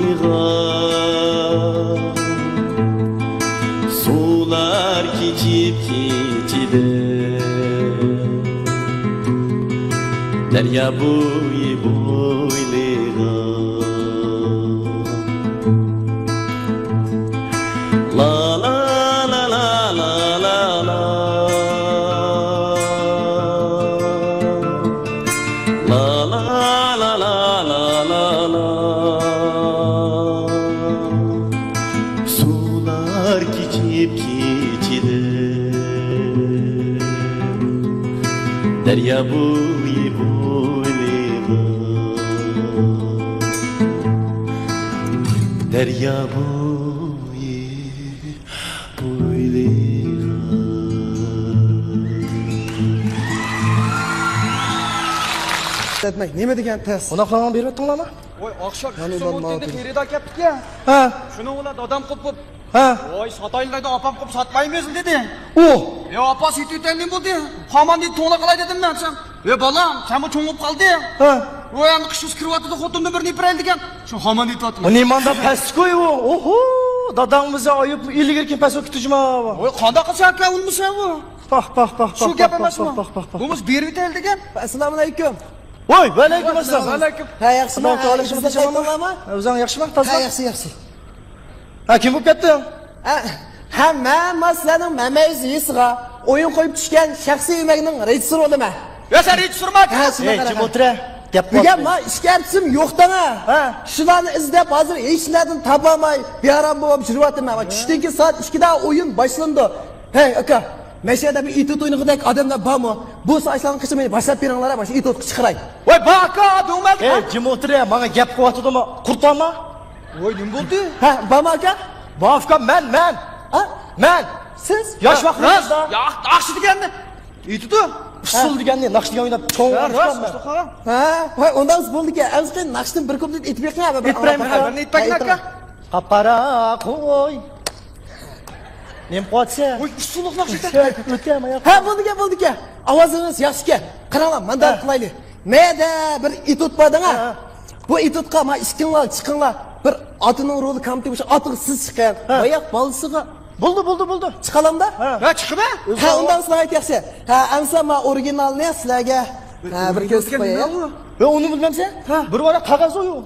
سۇلار كېچىپ كېچىدە دەريا بويى بويلىغان. لا، لا، لا. لا، لا، لا. سۇلار كېچىپ كېچىدە دەريا بويى بويلىغان. دەريا بويى بويلىغان. نېمە دېگەن تەس؟ قوناقلارغا بېرىۋەتتىڭلارمۇ؟ ۋاي، ئاخشام يەنى ئىككى سوم ئوتتۇننى خېرىدار كەپتىكەن. ھە. شۇنىڭ بىلەن دادام قوپۇپ، ھە. ۋاي، ساتايلى دەيدۇ، ئاپام قوپۇپ ساتمايمىز دېدى. ئۇ. يا ئاپا، سېتىۋېتەي نېمە بولدى؟ خاماندى توڭلاپ قالاي دېدىم مەن ساڭا. ۋە بالام، سەنمۇ چوڭ بولۇپ قالدى. ھە. ۋاي، ئەمدى قىشىسى كىرىۋاتىدۇ، خوتۇننى بىرنى ئېپىرەيلى دېگەن. شۇ خاماندى ئېيتىۋاتىمەن. ئۇ نېمانداق پەسكوي ئۇ؟ ئوھو، داداڭ بىزگە ئايىپ ئىلگىرى كېيىن پەسكوي كۈتۈجما. ۋاي، قانداق قىلسا ئاكا ئۇنىمىسا ئۇ؟ پاھ، پاھ، پاھ، شۇ پاھ، گەپ پاھ، ئەمەسمۇ؟ پاھ، پاھ، پاھ، پاھ. بۇمۇ بېرىۋېتەيلى دېگەن. ئەسسالامۇ ئەلەيكۇم. ۋاي، ۋەئەلەيكۇم ئەسسالام. ۋەئەلەيكۇم. ھە، ياخشىمۇ؟ سالام ئەلەيكۇم. ئۆزۈڭ قايتتىڭلارمۇ؟ ھە، ئۆزۈڭ ياخشىمۇ؟ ھە، تازىمۇ؟ ياخشى، ياخشى. ھە، كىم بولۇپ كەتتىڭ؟ ھە، ھە، مەن ما سىلەرنىڭ مەمەيۈز يېزىسىغا ئويۇن قويۇپ چۈشكەن شەخسىي ئۆمەكنىڭ رېژىسسورى بولىمەن. يا، سەن رېژىسسورما؟ ھە، شۇنداق. ئەي، قاراڭ. جىم ئولتۇرە. گەپ بۈگۈن قىلىۋاتىمەن. ما ئىچكى ئەرتىسىم يوق دەڭە. ھە. شۇلارنى ئىزدەپ ھازىر ھېچ نەردىن تاپالماي بىئارام بولۇپ يۈرۈۋاتىمەن. چۈشتىن كېيىن سائەت ئىككىدە ئويۇن باشلىنىدۇ. ھەي، ئاكا، مەشەدە بىر ئېتوت ئوينىغۇدەك ئادەملەر بارمۇ؟ بولسا ئاشۇلارنىڭ قېشىغا مېنى باشلاپ بېرىڭلار، مانا شۇ ئېتوتقا چىقىراي. ۋاي، بار ئاكا، دۆڭمەلدە. ئەي، جىم ئولتۇرە، ماڭا گەپ قىلىۋاتىدۇما؟ قۇرتالما. ۋاي، نېمە بولدى؟ ھە، بارمۇ ئاكا؟ بار ئۇكام، مەن، مەن. ھە؟ مەن. سىز؟ ياش ۋاقتىمىزدا. ياخشى دېگەننى ئېيتىدۇ. ئۇسسۇل دېگەننى، ناخشا دېگەن ئويناپ چوڭ بولغان ئۇكام مەن. ھە، ۋاي، ئۇنداق بولدىكەن. ئەمسە ناخشىدىن بىر كۇپلېت ئېيتىپ بېقىڭ، ھە، بىر ئېيتىپ بېرەيمىكىن؟ بىرنى ئېيتىپ بەرگىن ئاكا. قاپقارا قوي. نېمە قىلىۋاتىسەن؟ ۋاي، ئۇسسۇللۇق ناخشا ئېيتە. ھە، بولدىكەن، بولدىكەن. ئاۋازىڭىز ياخشىكەن. قاراڭلار، مانداق قىلايلى. مەدە بىر ئېتوت بار دەڭە. ھە. بۇ ئېتوتقا ما ئىككىڭلار چىقىڭلار. بىر ئاتىنىڭ رولى كامتى بولسا، ئاتىغا سىز چىقىڭ. ھە. باياق بالىسىغا. بولدى، بولدى، بولدى. چىقالامدا؟ ھە. ھە، چىقىمە؟ ھە، ئۇنداق سىلەر ئايت ياخشى. ھە، ئەمسە ما ئورىگىنالنى سىلەرگە، ھە، بىر كۆرسىتىپ قوياي. ۋە ئۇنى بىلمەمسەن؟ ھە. بىر ۋاراق قەغەز ئويۇ.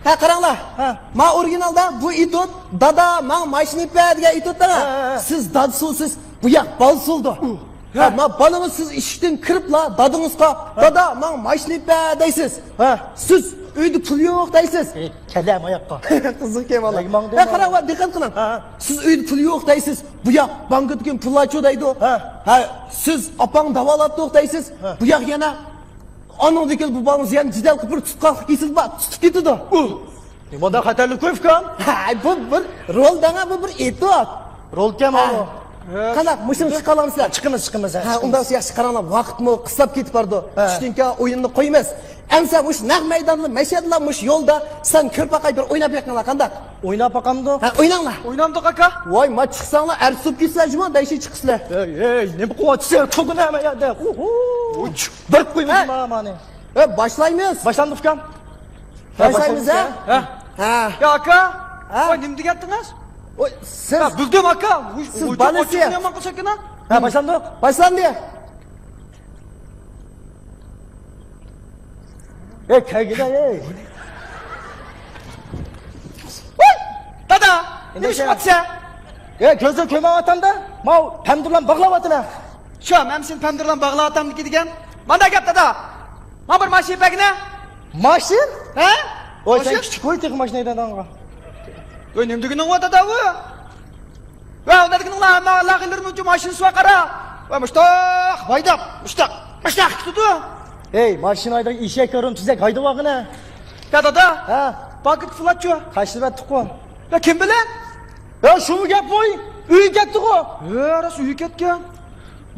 ھە، قاراڭلار. ھە. ما ئورىگىنالدا بۇ ئېتوت، دادا، ماڭا ماشىنا ئېلىپ بەر دېگەن ئېتوت دەڭە. ھە، ھە. سىز دادىسىسىز، بۇ ياق بالىسىلدۇ. ھە. ھە، ما بالىڭىز سىز ئىشىكتىن كىرىپلا دادىڭىزغا، ھە. دادا، ماڭا ماشىنا ئېلىپ بەر دەيسىز. ھە. سىز ئۆيدە پۇل يوق دەيسىز. ئەي، كەلەم ئاياققا. قىزىق ئىكەن ۋاللا. ھە، قاراڭ، دىققەت قىلىڭ. ھە. سىز ئۆيدە پۇل يوق دەيسىز. بۇ ياق بانكىدىكى پۇللارچۇ دەيدۇ. ھە. ھە، سىز ئاپاڭ داۋالاتتۇق دەيسىز. ھە. بۇ ياق يەنە ئانىڭدىكى بۇ بالىڭىز يەنە جېدەل قىلىپ بىر تۇتقاقلىق كېسىلىپ بار، تۇتۇپ كېتىدۇ. ئۇ. نېمانداق خەتەرلىك كوي ئۇكام؟ ھە، بۇ بىر رول دەڭە، بۇ بىر ئېتوت. رولكەن ھە. ئۇ. قانداق، مۇشۇنى چىقىپ قالامسىلەر؟ چىقىمىز، چىقىمىز، ھە، چىقىمىز. ئۇنداق ياخشى، قاراڭلار، ۋاقىتمۇ قىستاپ كېتىپ بارىدۇ. ھە. چۈشتىن كېيىن ئويۇننى قويىمىز. ئەمسە مۇشۇ نەق مەيداندا، مەشەدىلا مۇشۇ يولدا سەن كۆرۈپ باقاي، بىر ئويناپ بېقىڭلار، قانداق؟ ئويناپ باقامدۇ؟ ھە، ئويناڭلار. ئوينامدۇق ئاكا؟ ۋاي، ما چىقساڭلار ئەرز سوپ كېتىسىلەر جۇمۇ، دەيشى چىقىسىلەر. ھەي، ھەي، نېمە قىلىۋاتىسەن؟ تۇرغىن ھەممە يەردە. ئۇھۇ. بېرىپ قويمىدىم مانا. ھە، باشلايمىز. باشلاندى ئۇكام. باشلايمىز، ھە؟ ھە. ھە. يا ئاكا. ھە. ۋاي، نېمە دېگەنتىڭىز؟ ۋاي، سىز. ھە، بىلدىم ئاكا. سىز بالىسى. يامان قىلساكىنا. ھە، باشلاندۇق. باشلاندى. ئەي، كەلگىنە، ئەي. ۋاي، دادا، نېمە ئىش قىلىۋاتىسەن؟ ئەي، كۆزۈڭ كۆرمەيۋاتامدا، ماۋۇ پەمدۇرلام باغلاۋاتىمەن. شۇ، مەن سېنى پەمدۇرلام باغلاۋاتامدىكى دېگەن. مانداق گەپ، دادا. ماڭا بىر ماشىنا بەرگىنە. ماشىنا؟ ھە؟ ۋاي، سەن كىچىك ۋاي، تېخى ماشىنا ھەيدەيدىغانغا. ۋاي، نېمە دېگىنىڭ ۋاي، دادا، ئۇ؟ ۋە ئۇنداق دېگىنىڭ لا، ھەممە ئالاقىلىرىمنىڭ ماشىنىسى بار، قارا. ۋە مۇشتاق ھايداپ، مۇشتاق، مۇشتاق كېتىدۇ. ھەي، ماشىنا ھايداش، ئېشەك ھارۇن تۈزەك ھايدىۋالغىنە. يا دادا. ھە. پاكىت فلاتچۇ. قايسى ۋەتتىقۇ؟ يا كىم بىلەن؟ يا شۇمۇ گەپ بۇ؟ ئۆيگە كەتتىغۇ. ھە، راست ئۆيگە كەتكەن.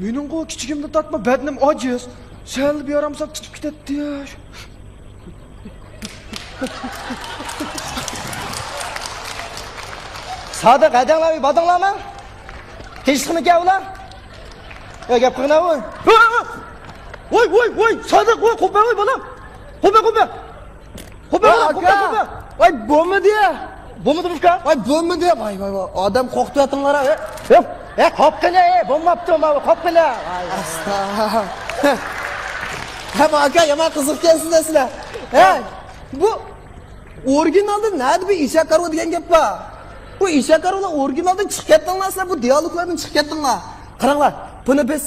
مېنىڭغۇ كىچىكىمدىن تارتما بەدىنىم ئاجىز. سەل بىئارام بولسام تىتىپ كېتەتتى. سادىق، ھەدەڭلار باداڭلارمۇ؟ تىنچلىقمىكەن ئۇلار؟ يا گەپ قىلغىنا ۋوي. ۋوي، ۋوي، ۋوي، سادىق، ۋوي، قوپە، ۋوي، بالام. قوپە، قوپە. قوپە، ۋوي، بالام، قوپە، ئاكا. قوپە. ۋاي، بولمىدى. بولمىدىمۇ ئۇكا؟ ۋاي، بولمىدى. ۋاي، ۋاي، ۋاي. ئادەم قورقۇتۇۋەتتىڭلار ھە. يوق. ھە، قاپقىنە، ھە، بولماپتۇ، ماۋۇ، قاپقىنە. ئاستا. ھە، ئاكا، يامان قىزىقكەنسىز سىلەر. ھە، بۇ ئورىگىنالدا نەدە بىر ئېشەك ھارۋا دېگەن گەپ بار. بۇ ئېشەك ھارۋىلار ئورىگىنالدىن چىقىپ كەتتىڭلار سىلەر، بۇ دىئالوگلاردىن چىقىپ كەتتىڭلار. قاراڭلار، بۇنى بىز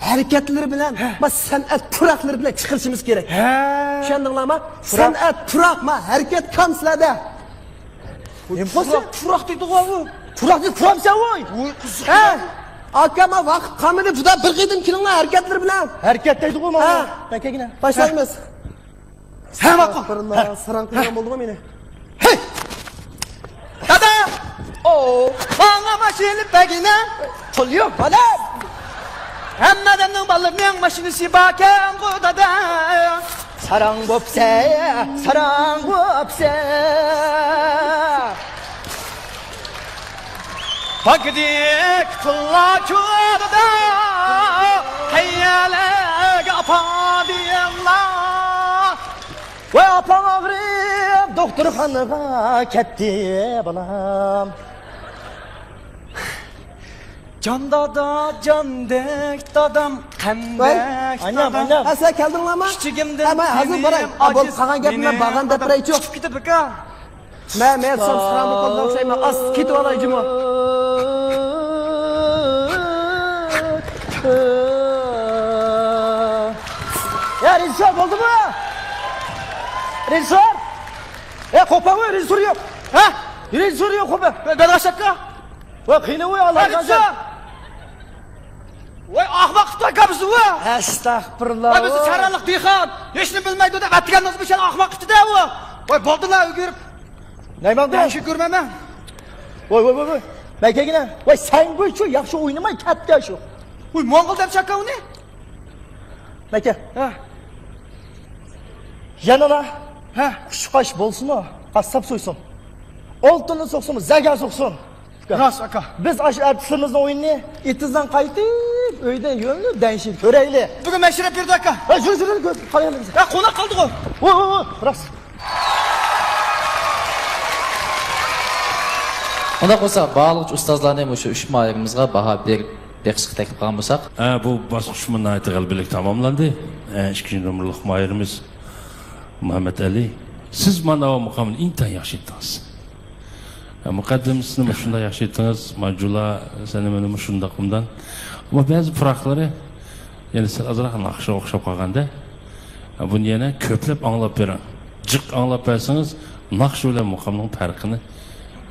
ھەرىكەتلىرى بىلەن، ھە. ما سەنئەت پۇراقلىرى بىلەن چىقىرىشىمىز كېرەك. ھە. چۈشەندىڭلارمۇ؟ پۇراق. سەنئەت پۇراق، ما ھەرىكەت كام سىلەردە. نېمە بولسا؟ پۇراق، پۇراق دەيدىغۇ ئاۋۇ. پۇراق دەپ پۇرامسەن ۋوي. ۋوي، قىزىق. ھە. ئاكا، ما ۋاقىت قالمىدى، بۇدا بىر قېتىم كېلىڭلار ھەرىكەتلىرى بىلەن. ھەرىكەت دەيدىغۇ ماۋۇ. ھە. مەن كەلگىنە. باشلايمىز. ھە، ماقۇل. ئەستەغپۇرۇللا، ھە. ساراڭ قىلغان بولدىغۇ مېنى. ھەي! دادا! ئو، ماڭا ماشىنا بەرگىنە. پۇل يوق، بالام. ھەممە ئادەمنىڭ بالىلىرىنىڭ ماشىنىسى باركەنغۇ، دادا. ساراڭ بوپسە، ساراڭ بوپسە. پاكىدەك پۇللار چۇۋالىدا، قەيەرلەرگە ئاپاردىڭلار؟ ۋاي ئاپاڭ ئاغرىپ دوختۇرخانىغا كەتتى بالام. جان دادا، جاندەك دادام، قەندەك دادام. ھە، سىلەر كەلدىڭلارمۇ؟ كىچىكىمدىن ھە، مەن ھازىر باراي. ھە، بولدى، قالغان گەپنى مەن بارغاندا دەپ بېرەيچۇ. كېتىپ بېكار. مەن، مەن ساڭا ساراڭ بولۇپ قالدىم ئوخشايمەن. ئاز كېتىپ ئالاي جۇمۇ. يا رېژىسسور بولدىمۇ؟ رېژىسسور؟ ئە، قوپاڭ، رېژىسسور يوق. ھە؟ رېژىسسور يوق، قوپا. بەلغەش ئاكا. ۋاي، قېنى ۋاي، ئاللا رېژىسسور. ۋاي، ئاخماق قىپتۇ ئاكا بىزنى ۋاي. ئەستەغپۇرۇللا. ۋاي، بىز چارانلىق دېھقان، ھېچنېمە بىلمەيدۇ دەپ ئەتىگەن نازمۇ شەل ئاخماق قىپتۇ دە ۋاي. ۋاي، بولدىلا ئۆگىرىپ. نەيمەن بىلەن؟ ياخشى كۆرمەيمەن. ۋاي، ۋاي، ۋاي، ۋاي. مەن كەلگىنە. ۋاي، سەن بۇ شۇ ياخشى ئوينىماي كەتتى شۇ. ۋاي، موڭغۇل دەپ چاكا ئۇنى. مەكە. ھە. يەنىلا. ھە. قۇشقاچ بولسىمۇ، قاسساپ سويسۇن. ئالتۇننى سوقسىمۇ، زەگەر سوقسۇن. راست، ئاكا. بىز ئاشۇ ئارتىسلىرىمىزنىڭ ئويۇنىنى ئېتىزدىن قايتىپ، ئۆيدە يۆلىنىپ، دەڭشىپ كۆرەيلى. بۈگۈن مەشرەپ بېرىدۇ، ئاكا. ھە، شۇ، شۇ، شۇ، قارايلى. ھە، قوناق قالدىغۇ. ۋو، ۋو، ۋو، راست. ئۇنداق بولسا، بارلىق ئۇستازلارنى مۇشۇ ئۈچ ماھىرىمىزغا باھا بېرىپ بېقىشقا تەكلىپ قىلغان بولساق. ھە، بۇ باسقۇچمۇ ناھايىتى غەلىبىلىك تاماملاندى. ھە، ئىككىنچى نومۇرلۇق ماھىرىمىز مۇھەممەت ئەلى، سىز مانا بۇ مۇقامنى ئىنتايىن ياخشى ئېيتتىڭىز. ھە، مۇقەددىمىسىنىمۇ شۇنداق ياخشى ئېيتتىڭىز، مانا جۇلا سەنىمىنىمۇ شۇنداق ئوبدان. ئەمما بەزى پۇراقلىرى يەنە سەل ئازراق ناخشىغا ئوخشاپ قالغاندا. ھە، بۇنى يەنە كۆپلەپ ئاڭلاپ بېرىڭ. جىق ئاڭلاپ بەرسىڭىز، ناخشا بىلەن مۇقامنىڭ پەرقىنى،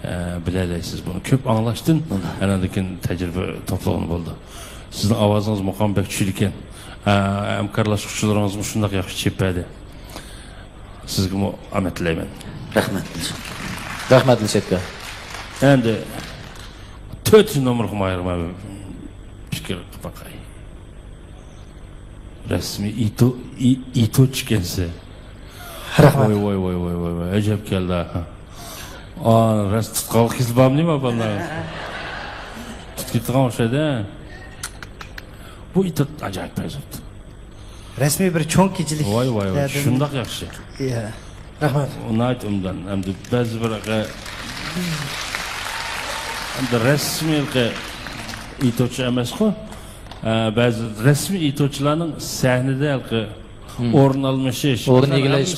ئە، بىلەلەيسىز. بۇنى كۆپ ئاڭلاشتىن، ئاندىن كېيىن تەجرىبە توپلىغىلى بولىدۇ. سىزنىڭ ئاۋازىڭىز مۇقام بەك چۈشىدىكەن. ئە، ھەمكارلاشقۇچىلىرىڭىزمۇ شۇنداق ياخشى چېلىپ بەردى. سىزگىمۇ ئامەت تىلەيمەن. رەھمەت. رەھمەت، دىلشات ئاكا. ئەمدى تۆتىنچى نومۇرغا مايىل مەن پىكىر قىلىپ باقاي. رەسمىي ئىتو-، ئى-، ئىتوچ ئىكەنسە. رەھمەت. ۋاي، ۋاي، ۋاي، ئەجەب كەلدى. ئا، راست تۇتقانلىق كېسىلى بارمۇ نېمە بالىلار؟ تۇتۇپ كېتىدىغان ئوخشايدۇ. بۇ ئىتوچ ئاجايىپ بەزەپتۇ. رەسمىي بىر چوڭ كېچىلىك. ۋاي، ۋاي، ۋاي، شۇنداق ياخشى. يا. رەھمەت. ناھايىتى ئوبدان. ئەمدى بەزى بىر، ئە، ئەمدى رەسمىي ئىتوچ ئەمەسقۇ. ئە، بەزى رەسمىي ئىتوچلارنىڭ سەھنىدە ھېلىقى ئورۇن ئالمىشىش. ئورۇن ئىگىلەش.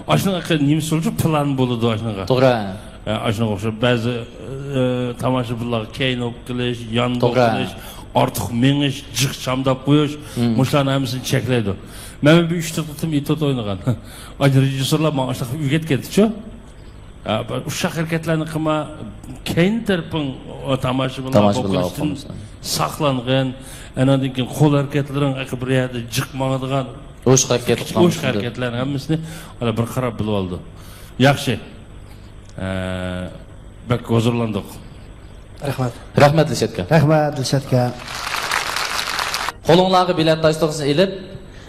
ئاشۇنىڭ نېمىسى بولىدۇ، پىلان بولىدۇ ئاشۇنىڭغا. توغرا. ئە، ئاشۇنىڭغا ئوخشاپ بەزى، ئە، تاماشىبىنلارغا كەينى قىلىش، يان قىلىش، ئارتۇق مېڭىش، جىق چامداپ قويۇش، مۇشۇلارنىڭ ھەممىسىنى چەكلەيدۇ. مەن بىر ئۈچ تۆت قېتىم ئىتوت ئوينىغان. ئاشۇ رېژىسسورلار ماڭا ئاشۇنداق ئۆگەتكەنتىچۇ. ئۇششاق ھەرىكەتلەرنى قىلما، كەينى تەرىپىڭ تاماشىبىنلار تاماشىبىنلار بولۇشتىن ساقلانغىن. ئاناندىن كېيىن قول ھەرىكەتلىرىڭ بىر يەردە جىق ماڭىدىغان ئۇششاق ھەرىكەت قىلىپ ئۇششاق ھەرىكەتلەرنىڭ ھەممىسىنى ئانا بىر قاراپ بىلىۋالىدۇ. ياخشى. ئە، بەك ھۇزۇرلاندۇق. رەھمەت. رەھمەت، دىلشاتكا. رەھمەت، دىلشاتكا. قولۇڭلارغا بېلەت تاشلىقىنى ئېلىپ،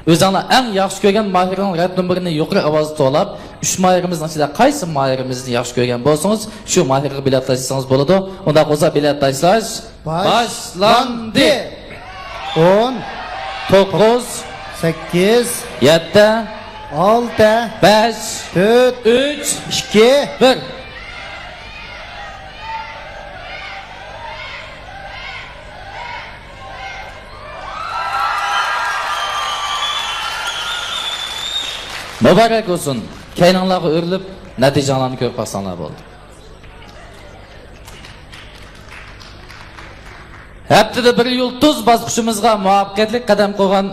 ئۆزۈڭلار ئەڭ ياخشى كۆرگەن ماھىرنىڭ رەت نومۇرىنى يۇقىرى ئاۋازدا توۋلاپ، ئۈچ ماھىرىمىزنىڭ ئىچىدە قايسى ماھىرىمىزنى ياخشى كۆرگەن بولسىڭىز، شۇ ماھىرغا بېلەت تاشلىسىڭىز بولىدۇ. ئۇنداق بولسا بېلەت تاشلاش باشلاندى. ئون، توققۇز، سەككىز، يەتتە، ئالتە، بەش، تۆت، ئۈچ، ئىككى، بىر. مۇبارەك بولسۇن. كەينىڭلارغا ئۆرۈلۈپ، نەتىجەڭلارنى كۆرۈپ باقساڭلار بولدى. ھەپتىدە بىر يۇلتۇز باسقۇچىمىزغا مۇۋەپپەقىيەتلىك قەدەم قويغان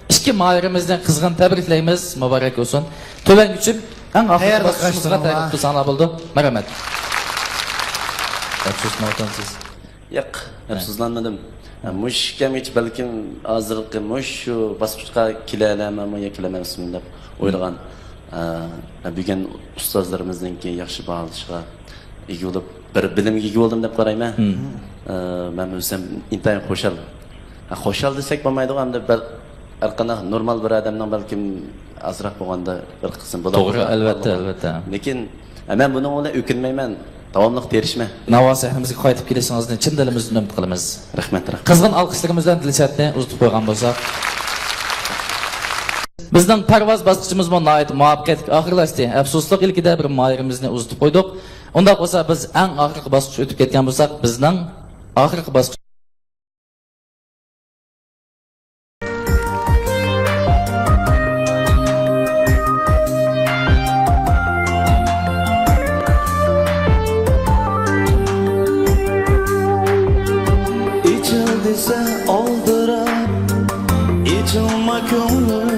ئىككى ماھىرىمىزنى قىزغىن تەبرىكلەيمىز. مۇبارەك بولسۇن. تۆۋەنگە ئۆتۈپ، ئەڭ ئاخىرقى باسقۇچىمىزغا تەييارلىق قىلساڭلار بولىدۇ. مەرھەمەت. ئەپسۇسلىنىۋاتامسىز؟ ياق، ئەپسۇسلانمىدىم. ھە، مۇشۇ ئىكەنگىچە بەلكىم ھازىرقى مۇشۇ باسقۇچقا كېلەلەمەنمۇ يا كېلەلمەسمەن دەپ ئويلىغان. ھە، بۈگۈن ئۇستازلىرىمىزنىڭكى ياخشى باھالىشىغا ئىگە بولۇپ، بىر بىلىمگە ئىگە بولدۇم دەپ قارايمەن. ھە، مەن ئۆزۈم ئىنتايىن خۇشال. ھە، خۇشال دېسەك بولمايدىغۇ، ئەمدى بىر ھەر قانداق نورمال بىر ئادەمنىڭ بەلكىم ئازراق بولغاندا بىر قىسىم بولىدۇ. توغرا، ئەلۋەتتە، ئەلۋەتتە. لېكىن، ئە، مەن بۇنىڭ بىلەن ئۆكۈنمەيمەن. داۋاملىق تىرىشىمەن. ناۋا سەھنىمىزگە قايتىپ كېلىشىڭىزنى چىن دىلىمىزدىن ئۈمىد قىلىمىز. رەھمەت، رەھمەت. قىزغىن ئالقىشلىرىمىز بىلەن دىلشاتنى ئۇزىتىپ قويغان بولساق. بىزنىڭ پەرۋاز باسقۇچىمىزمۇ ناھايىتى مۇۋەپپەقىيەتلىك ئاخىرلاشتى. ئەپسۇسلۇق ئىلكىدە بىر ماھىرىمىزنى ئۇزىتىپ قويدۇق. ئۇنداق بولسا، بىز ئەڭ ئاخىرقى باسقۇچقا ئۆتۈپ كەتكەن بولساق، بىزنىڭ ئاخىرقى باسقۇچ ئېچىل دېسە ئالدىراپ، ئېچىلما كۆڭلۈم.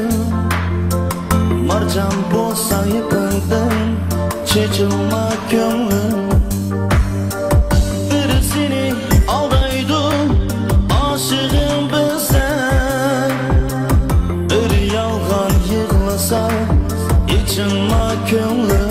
مارجان بولسا يىپىڭدىن، چېچىلما كۆڭلۈم. بىر سېنى ئالدايدۇ، ئاشىقىم بىلسەڭ. بىر يالغان يىغلىسا، ئېچىلما كۆڭلۈم.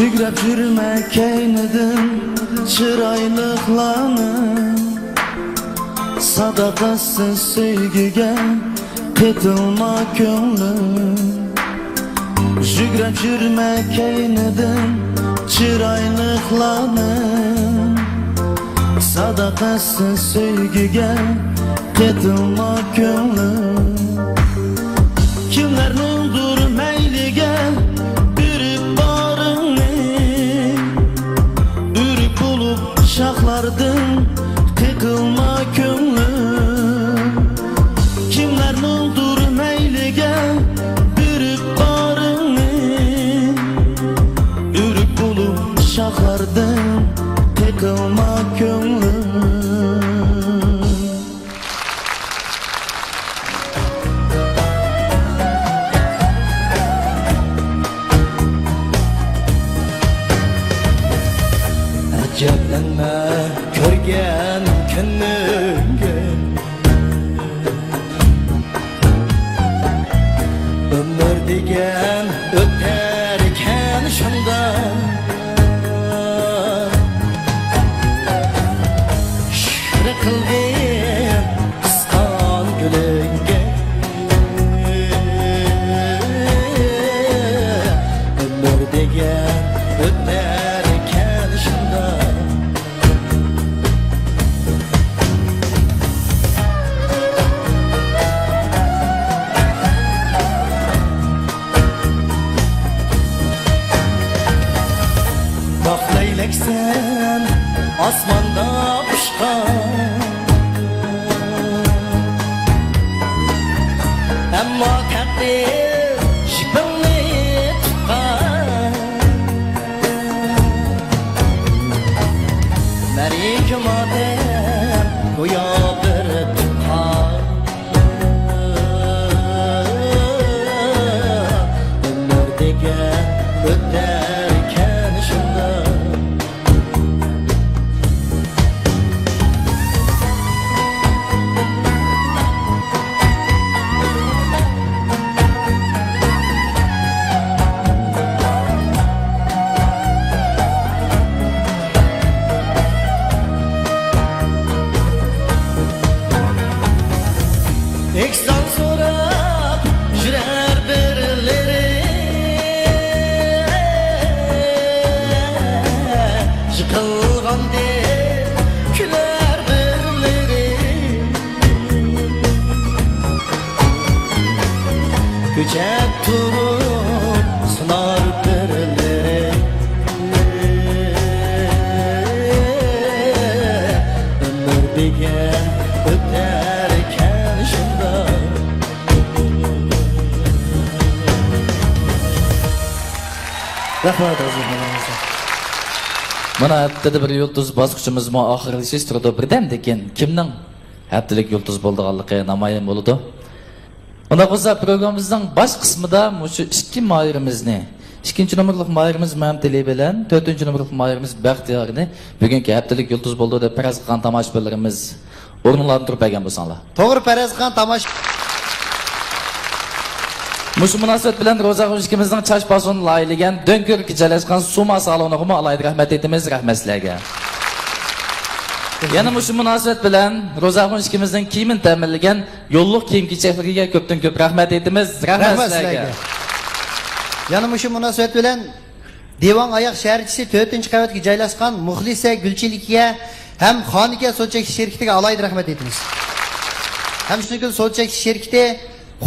يۈگرەپ يۈرمە كەينىدىن چىرايلىقلارنىڭ، ساداقەتسىز سۆيگۈگە قېتىلما كۆڭلۈم. يۈگرەپ يۈرمە كەينىدىن چىرايلىقلارنىڭ، ساداقەتسىز سۆيگۈگە قېتىلما كۆڭلۈم. كىملەرنىڭدۇر مەيلىگە بېرىپ بارىڭنى، ئۆرۈك بولۇپ شاخلاردىن قېقىلما كۆڭلۈم. كىملەرنىڭدۇر مەيلىگە بېرىپ بارىڭنى، ئۆرۈك بولۇپ شاخلاردىن قېقىلما كۆڭلۈم. ئەجەبلەنمە كۆرگەن كۈنۈڭگە، ئۆمۈر دېگەن ئۆتەركەن شۇنداق. شۈكۈر قىلدىم قىسقان كۈنۈڭگە، ئۆمۈر دېگەن ئۆتەركەن شۇنداق. باق لەيلەكسەن، ئاسماندا ئۇچقان، ئەمما تەقدىر يىپىڭنى تۇتقان. مەرىكە ماتەم گويا بىر تۇغقان. ئۆمۈر دېگەن ئۆتەركەن شۇنداق. ئېھسان سوراپ يۈرەر بىرلىرى، يىقىلغاندەك كۈلەر بىرلىرى. كۈچەپ تۇرۇپ سۇنار بىرلىرى، ئۆمۈر دېگەن ئۆتەركەن شۇنداق. رەھمەت، ھازىر. مانا ھەپتىدە بىر يۇلتۇز باسقۇچىمىزمۇ ئاخىرلىشىش تۇرىدۇ. بىردەمدىن كېيىن كىمنىڭ ھەپتىلىك يۇلتۇز بولىدىغانلىقى نامايان بولىدۇ. ئۇنداق بولسا، پروگراممىمىزنىڭ باش قىسمىدا مۇشۇ ئىككى ماھىرىمىزنى، ئىككىنچى نومۇرلۇق ماھىرىمىز مەمتىلى بىلەن تۆتىنچى نومۇرلۇق ماھىرىمىز بەختىيارنى بۈگۈنكى ھەپتىلىك يۇلتۇز بولدى دەپ پەرەز قىلغان تاماشىبىنلىرىمىز ئورۇنلاردىن تۇرۇپ بەرگەن بولساڭلار. توغرا پەرەز قىلغان تاماشا. مۇشۇ مۇناسىۋەت بىلەن روزاخۇن ئىككىمىزنىڭ چاچ پاسونىنى لايىھىلىگەن دۆڭكۆۋرۈككە جايلاشقان سۇما سالونىغىمۇ ئالاھىدە رەھمەت ئېيتىمىز. رەھمەت سىلەرگە. يەنە مۇشۇ مۇناسىۋەت بىلەن روزاخۇن ئىككىمىزنىڭ كىيىمىنى تەمىنلىگەن يوللۇق كىيىم-كېچەكلىرىگە كۆپتىن كۆپ رەھمەت ئېيتىمىز. رەھمەت سىلەرگە. يەنە مۇشۇ مۇناسىۋەت بىلەن دىۋاڭ ئاياغ شەھەرچىسى تۆتىنچى قەۋەتكە جايلاشقان مۇخلىسە گۈلچىلىكىگە ھەم خانىكە سودا چەكلىك شىركىتىگە ئالاھىدە رەھمەت ئېيتىمىز. ھەم شۇنىڭ بىلەن سودا چەكلىك شىركىتى،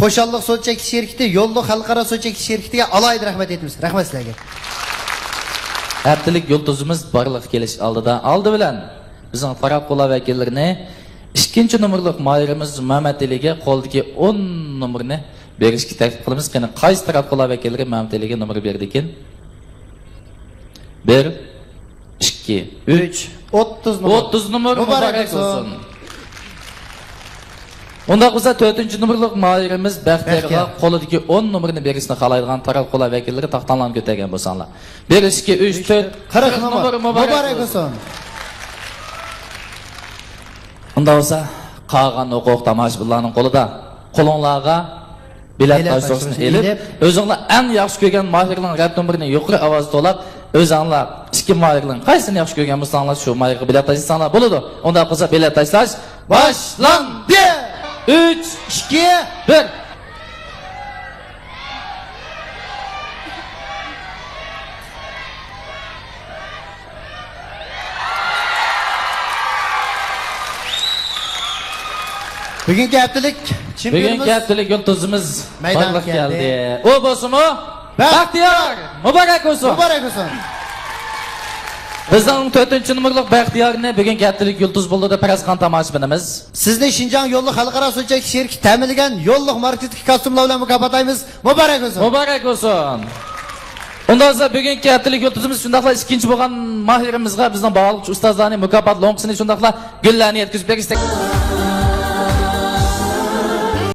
خۇشاللىق سودا چەكلىك شىركىتى، يوللۇق خەلقئارا سودا چەكلىك شىركىتىگە ئالاھىدە رەھمەت ئېيتىمىز. رەھمەت سىلەرگە. ھەپتىلىك يۇلتۇزىمىز بارلىققا كېلىش ئالدىدا، ئالدى بىلەن بىزنىڭ تاراتقۇلار ۋەكىللىرىنى ئىككىنچى نومۇرلۇق ماھىرىمىز مەمەتئېلىگە قولىدىكى ئون نومۇرنى بېرىشكە تەكلىپ قىلىمىز. قېنى، قايسى تاراتقۇلار ۋەكىللىرى مەمەتئېلىگە نومۇر بېرىدىكىن؟ بىر، ئىككى، ئۈچ. ئۈچ. ئوتتۇز نومۇر. ئوتتۇز نومۇر مۇبارەك بولسۇن. ئۇنداق بولسا، تۆتىنچى نومۇرلۇق ماھىرىمىز بەختىيارغا قولىدىكى ئون نومۇرنى بېرىشنى خالايدىغان تاراتقۇلار ۋەكىللىرى تاختاڭلارنى كۆتەرگەن بولساڭلار. بىر، ئىككى، ئۈچ، تۆت، قىرىق نومۇر مۇبارەك بولسۇن. ئۇنداق بولسا، قالغان ھوقۇق تاماشىبىنلارنىڭ قولىدا. قولۇڭلارغا بېلەت تاش سوغىسىنى ئېلىپ، ئۆزۈڭلار ئەڭ ياخشى كۆرگەن ماھىرنىڭ رەت نومۇرىنى يۇقىرى ئاۋازدا توۋلاپ، ئۆزۈڭلار ئىككى ماھىرنىڭ قايسىنى ياخشى كۆرگەن بولساڭلار، شۇ ماھىرغا بېلەت تاشلىساڭلار بولىدۇ. ئۇنداق بولسا، بېلەت تاشلاش باشلاندى! ئۈچ، ئىككى، بىر. بۈگۈنكى ھەپتىلىك چېمپىيونىمىز، بۈگۈنكى ھەپتىلىك يۇلتۇزىمىز مەيدانغا كەلدى. ئۇ بولسىمۇ بەختىيار! مۇبارەك بولسۇن! مۇبارەك بولسۇن! بىزنىڭ تۆتىنچى نومۇرلۇق بەختىيارنى بۈگۈنكى ھەپتىلىك يۇلتۇز بولدى دەپ پەرەز قىلغان تاماشىبىنىمىز. سىزنى شىنجاڭ يوللۇق خەلقئارا سودا چەكلىك شىركىتى تەمىنلىگەن يوللۇق ماركىسىدىكى كاستيۇملار بىلەن مۇكاپاتلايمىز. مۇبارەك بولسۇن! مۇبارەك بولسۇن! ئۇنداق بولسا، بۈگۈنكى ھەپتىلىك يۇلتۇزىمىز شۇنداقلا ئىككىنچى بولغان ماھىرىمىزغا بىزنىڭ باھالىغۇچى ئۇستازلارنى مۇكاپات لوڭقىسىنى شۇنداقلا گۈللەرنى يەتكۈزۈپ بېرىشتەك.